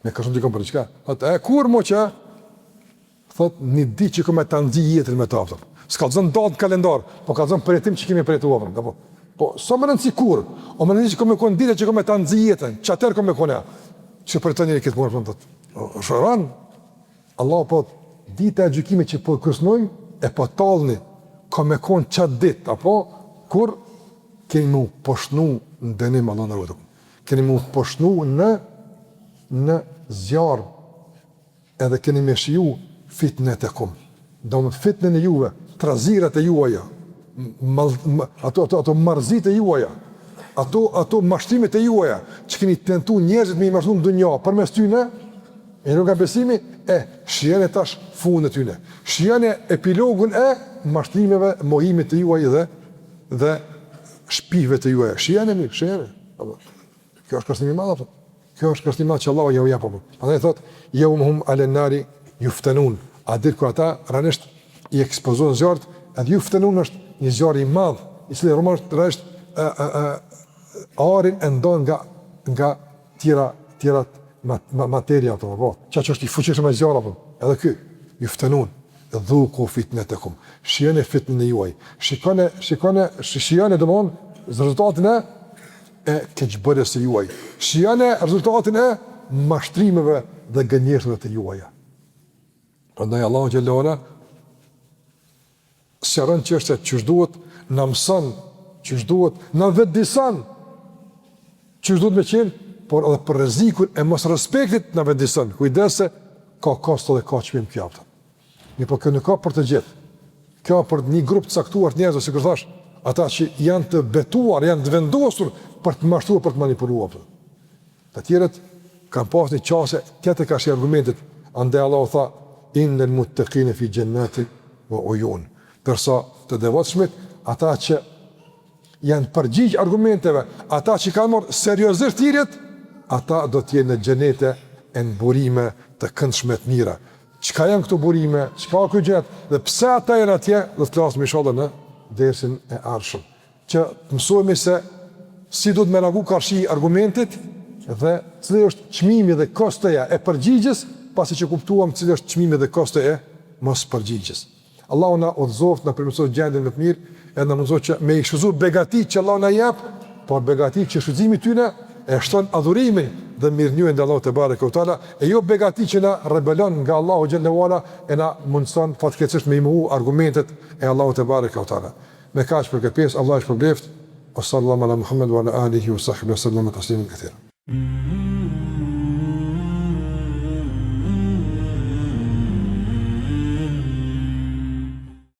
Speaker 1: Me kërcnu dikon për diçka. Thot, e kur mo që? Thot, një ditë që ka me ta nxi jetën me ta, thot. S'kallzon datë në kalendar, po kallzon përjetim që kemi përjetu, apo. Po, s'o me rëndësi kur, o me rëndësi që ka me konë dita që ka me ta nxi jetën, qatëherë ka me konë, që përjeton njeri këtë punë, po, thot, është rëndë. Allah po, dita e gjykimit që po kërcnojmë, e po tallni, ka me konë qatë ditë, apo, kur keni m'u poshtnu në dënim, Allah na ruajtë. Keni m'u poshtnu në në zjarr edhe keni me shiju fitnetekum. Domethënë fitnen e juve, trazirat e juaja, mal, ato ato ato marrëzitë e juaja. ato ato mashtrimet e juaja që keni tentu njerëzit me i mashtru në dunja përmes tyne, e nga besimi, e shijoni tash fundin e tyne. Shijoni epilogun e mashtrimeve, mohimit të juaj dhe dhe shpifjeve të juaja. Shijoni mirë, shijoni. Apo. Kjo është kërcënim i madh apo? Kjo është kërcënim i madh që Allahu jau jep apo. Prandaj thot, "Yawma hum 'ala an-nari yuftanun." Atë ditë kur ata realisht i ekspozohen zjarrit, edhe yuftanun është një zjarr i madh, i cili realisht realisht ë ë ë arin e ndon nga nga tjera tjera materia apo po. Qaq është i fuqishëm ai zjarr apo? Edhe ky yuftanun dhuku fitnetekum. Shijoni fitnën e juaj. Shikone, shikone, shijoni domthon rezultatin e e keqbërjes së juaj. Shijone rezultatin e mashtrimeve dhe gënjeshtrave të juaja. Prandaj Allahu xhelle ue ala sqaron çështjet qysh duhet, na mëson qysh duhet, na vetëdijson qysh duhet me qenë, por edhe për rrezikun e mosrespektit na vetëdijson. Kujdes se ka kosto dhe ka çmim kjo apo. Mirëpo kjo nuk ka për të gjithë. Kjo për një grup të caktuar të njerëzve, sikur thash, ata që janë të betuar, janë të vendosur për të mashtruar, për të manipuluar. Të tjerët kanë pas një qasje tjetër karshi argumentit, andaj Allahu tha innal muttaqina fi jannatin wa uyun. Ndërsa të devotshmit, ata që janë përgjigj argumenteve, ata që kanë marrë seriozisht thirrjet, ata do të jenë në xhenete e në burime të këndshme të mira. Çka janë këto burime, çka ky xhenet dhe pse ata janë atje, do të flasim inshallah në dersin e ardhshëm. Që të mësohemi se si duhet me reagu karshi argumentit dhe cili është çmimi dhe kostoja e përgjigjes, pasi që kuptuam cili është çmimi dhe kostoja e mospërgjigjes. Allahu na udhëzoftë, na përmirësoftë gjendjen në të mirë, e na mundësoftë që me i shfrytëzu begatitë që Allahu na jep, por begatitë që shfrytëzimi i tyre e shton adhurimin dhe mirënjohjen ndaj Allahut tebareke ve teala, e jo begati që na rebelon nga Allahu xhelle ve ala e na mundëson fatkeqësisht me i mohu argumentet e Allahut tebareke ve teala. Me kaq për këtë pjesë, Allahu ju shpërbleftë. Wa sallallahu ala Muhammed wa ala alihi wa sahbihi wa sallam tasliman katira.